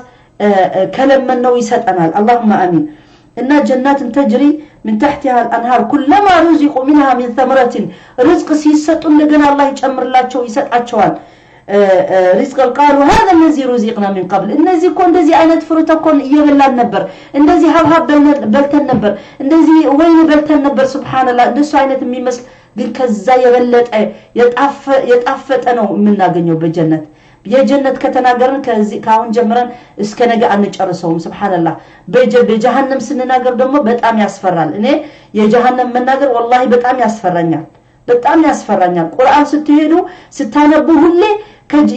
[SPEAKER 1] ከለመነው ይሰጠናል። اللهم آمين። እና جنات تجري من تحتها الأنهار كلما رزقوا منها من ثمرة፣ ርዝቅ ሲሰጡ እንደገና አላህ ይጨምርላቸው ይሰጣቸዋል። رزقا قالوا هذا الذي رزقنا من قبل፣ እነዚህ እኮ እንደዚህ አይነት fruit እኮ እየበላን ነበር፣ እንደዚህ ሀብሀብ በልተን ነበር፣ እንደዚህ ወይን በልተን ነበር። سبحان الله፣ እንደሱ አይነት የሚመስል ግን ከዛ የበለጠ የጣፈጠ ነው የምናገኘው በጀነት። የጀነት ከተናገርን ከዚህ ከአሁን ጀምረን እስከ ነገ አንጨርሰውም። سبحان الله። በጀሃነም ስንናገር ደግሞ በጣም ያስፈራል። እኔ የጀሃነም መናገር والله በጣም ያስፈራኛል፣ በጣም ያስፈራኛል። ቁርአን ስትሄዱ ስታነቡ ሁሌ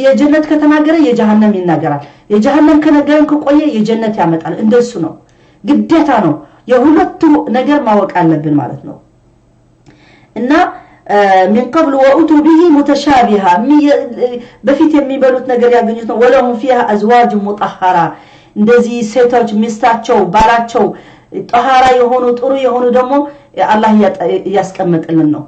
[SPEAKER 1] የጀነት ከተናገረ የጀሃነም ይናገራል። የጀሃነም ከነገረን ከቆየ የጀነት ያመጣል። እንደሱ ነው፣ ግዴታ ነው። የሁለቱ ነገር ማወቅ አለብን ማለት ነው። እና من قبل وأتوا به متشابها፣ በፊት የሚበሉት ነገር ያገኙት ነው። ولهم فيها أزواج مطهرة፣ እንደዚህ ሴቶች ሚስታቸው ባላቸው ጠሃራ የሆኑ፣ ጥሩ የሆኑ ደግሞ አላህ እያስቀመጥልን ነው።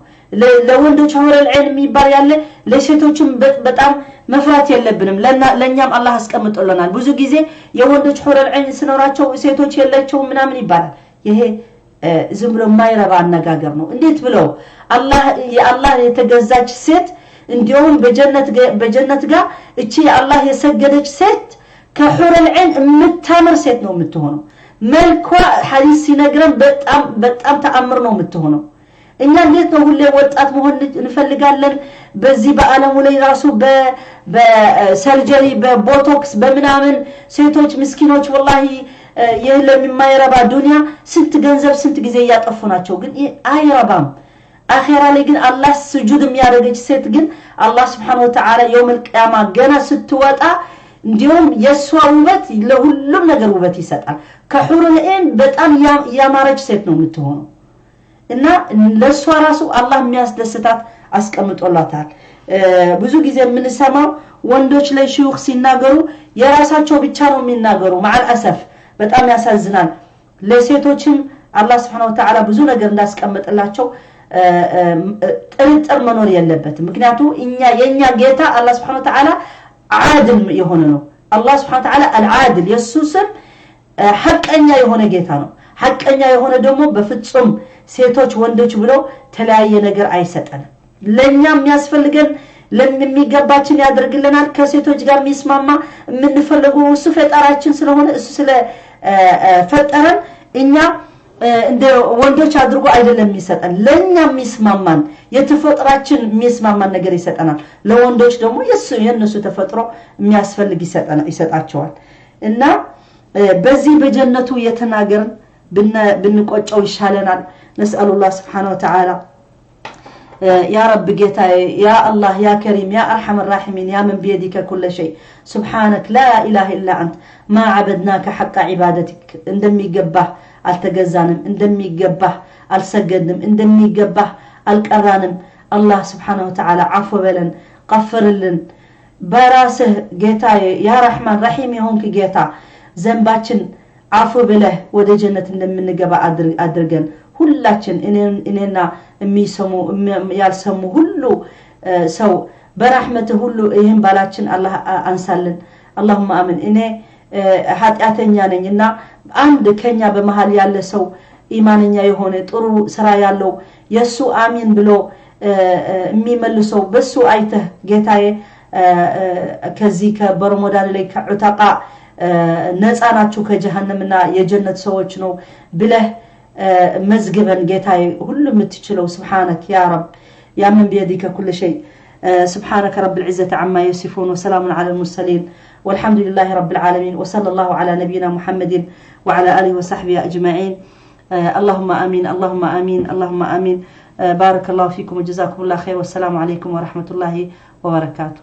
[SPEAKER 1] ለወንዶች حور العين የሚባል ያለ ለሴቶችም በጣም መፍራት የለብንም። ለእኛም አላህ አስቀምጦልናል። ብዙ ጊዜ የወንዶች حور العين ስኖራቸው ሴቶች የላቸውም ምናምን ይባላል። ይሄ ዝም ብሎ የማይረባ አነጋገር ነው። እንዴት ብለው አላህ የአላህ የተገዛች ሴት እንዲሁም በጀነት ጋር እቺ የአላህ የሰገደች ሴት ከ حور العين የምታምር ሴት ነው የምትሆነው። መልኳ ሐዲስ ሲነግረን በጣም በጣም ተአምር ነው የምትሆነው። እኛ እንዴት ነው ሁሌ ወጣት መሆን እንፈልጋለን። በዚህ በዓለሙ ላይ ራሱ በ surgery፣ በ botox፣ በምናምን ሴቶች ምስኪኖች والله ይህ ለማይረባ ዱንያ ስንት ገንዘብ ስንት ጊዜ እያጠፉ ናቸው። ግን አይረባም። አኼራ ላይ ግን አላህ ስጁድ የሚያደርገች ሴት ግን አላህ سبحانه وتعالى يوم القيامة ገና ስትወጣ እንዲሁም የእሷ ውበት ለሁሉም ነገር ውበት ይሰጣል። ከ حور العين በጣም ያማረች ሴት ነው የምትሆነው። እና ለእሷ ራሱ አላህ የሚያስደስታት አስቀምጦላታል። ብዙ ጊዜ የምንሰማው ወንዶች ላይ ሽዩኽ ሲናገሩ የራሳቸው ብቻ ነው የሚናገሩ። مع الأسف በጣም ያሳዝናል። ለሴቶችም አላህ سبحانه وتعالى ብዙ ነገር እንዳስቀምጥላቸው ጥርጥር መኖር የለበትም። ምክንያቱ እኛ የኛ ጌታ አላህ سبحانه وتعالى عادل የሆነ ነው። አላህ سبحانه وتعالى العادل የእሱ ስም ሐቀኛ የሆነ ጌታ ነው። ሐቀኛ የሆነ ደግሞ በፍጹም ሴቶች ወንዶች ብሎ ተለያየ ነገር አይሰጠንም። ለእኛ የሚያስፈልገን ለሚገባችን ያደርግልናል። ከሴቶች ጋር የሚስማማ የምንፈልገው እሱ ፈጣራችን ስለሆነ፣ እሱ ስለፈጠረን እኛ እንደ ወንዶች አድርጎ አይደለም የሚሰጠን፣ ለኛ የሚስማማን የተፈጥሯችን የሚስማማን ነገር ይሰጠናል። ለወንዶች ደግሞ የእነሱ ተፈጥሮ የሚያስፈልግ ይሰጣቸዋል። እና በዚህ በጀነቱ የተናገርን ብንቆጨው ይሻለናል። ነስአሉላህ ስብሓነ ወተዓላ يا رب ጌታዬ يا الله يا كريم يا أرحم الراحمين يا من بيدك كل شيء سبحانك لا إله إلا أنت ما عبدناك حق عبادتك እንደሚገባህ አልተገዛንም፣ እንደሚገባህ አልሰገድንም፣ እንደሚገባህ አልቀራንም። አላህ ስብሓነ ወተዓላ ዓፎ በለን፣ ቀፍርልን በራስህ ጌታዬ ያ ረሕማን ረሒም የሆንክ ጌታ ዘንባችን አፉ ብለህ ወደ ጀነት እንደምንገባ አድርገን። ሁላችን እኔና የሚሰሙ ያልሰሙ ሁሉ ሰው በራህመትህ ሁሉ ይህን ባላችን አላህ አንሳልን። አላሁመ አሚን። እኔ ኃጢአተኛ ነኝ እና አንድ ከኛ በመሃል ያለ ሰው ኢማንኛ የሆነ ጥሩ ስራ ያለው የእሱ አሚን ብሎ የሚመልሰው በሱ አይተህ ጌታዬ ከዚህ ከበረሞዳን ላይ ከዑተቃ ነፃ ናችሁ ከጀሃነምና የጀነት ሰዎች ነው ብለህ መዝግበን ጌታዬ ሁሉ የምትችለው ስብሓነክ ያ ረብ ያ መን ቢየዲከ ኩል ሸይ سبحانك رب العزة عما يصفون وسلام على المرسلين والحمد لله رب العالمين وصلى الله على نبينا محمد وعلى آله وصحبه أجمعين. اللهم آمين اللهم آمين اللهم آمين. بارك الله فيكم وجزاكم الله خير والسلام عليكم ورحمة الله وبركاته.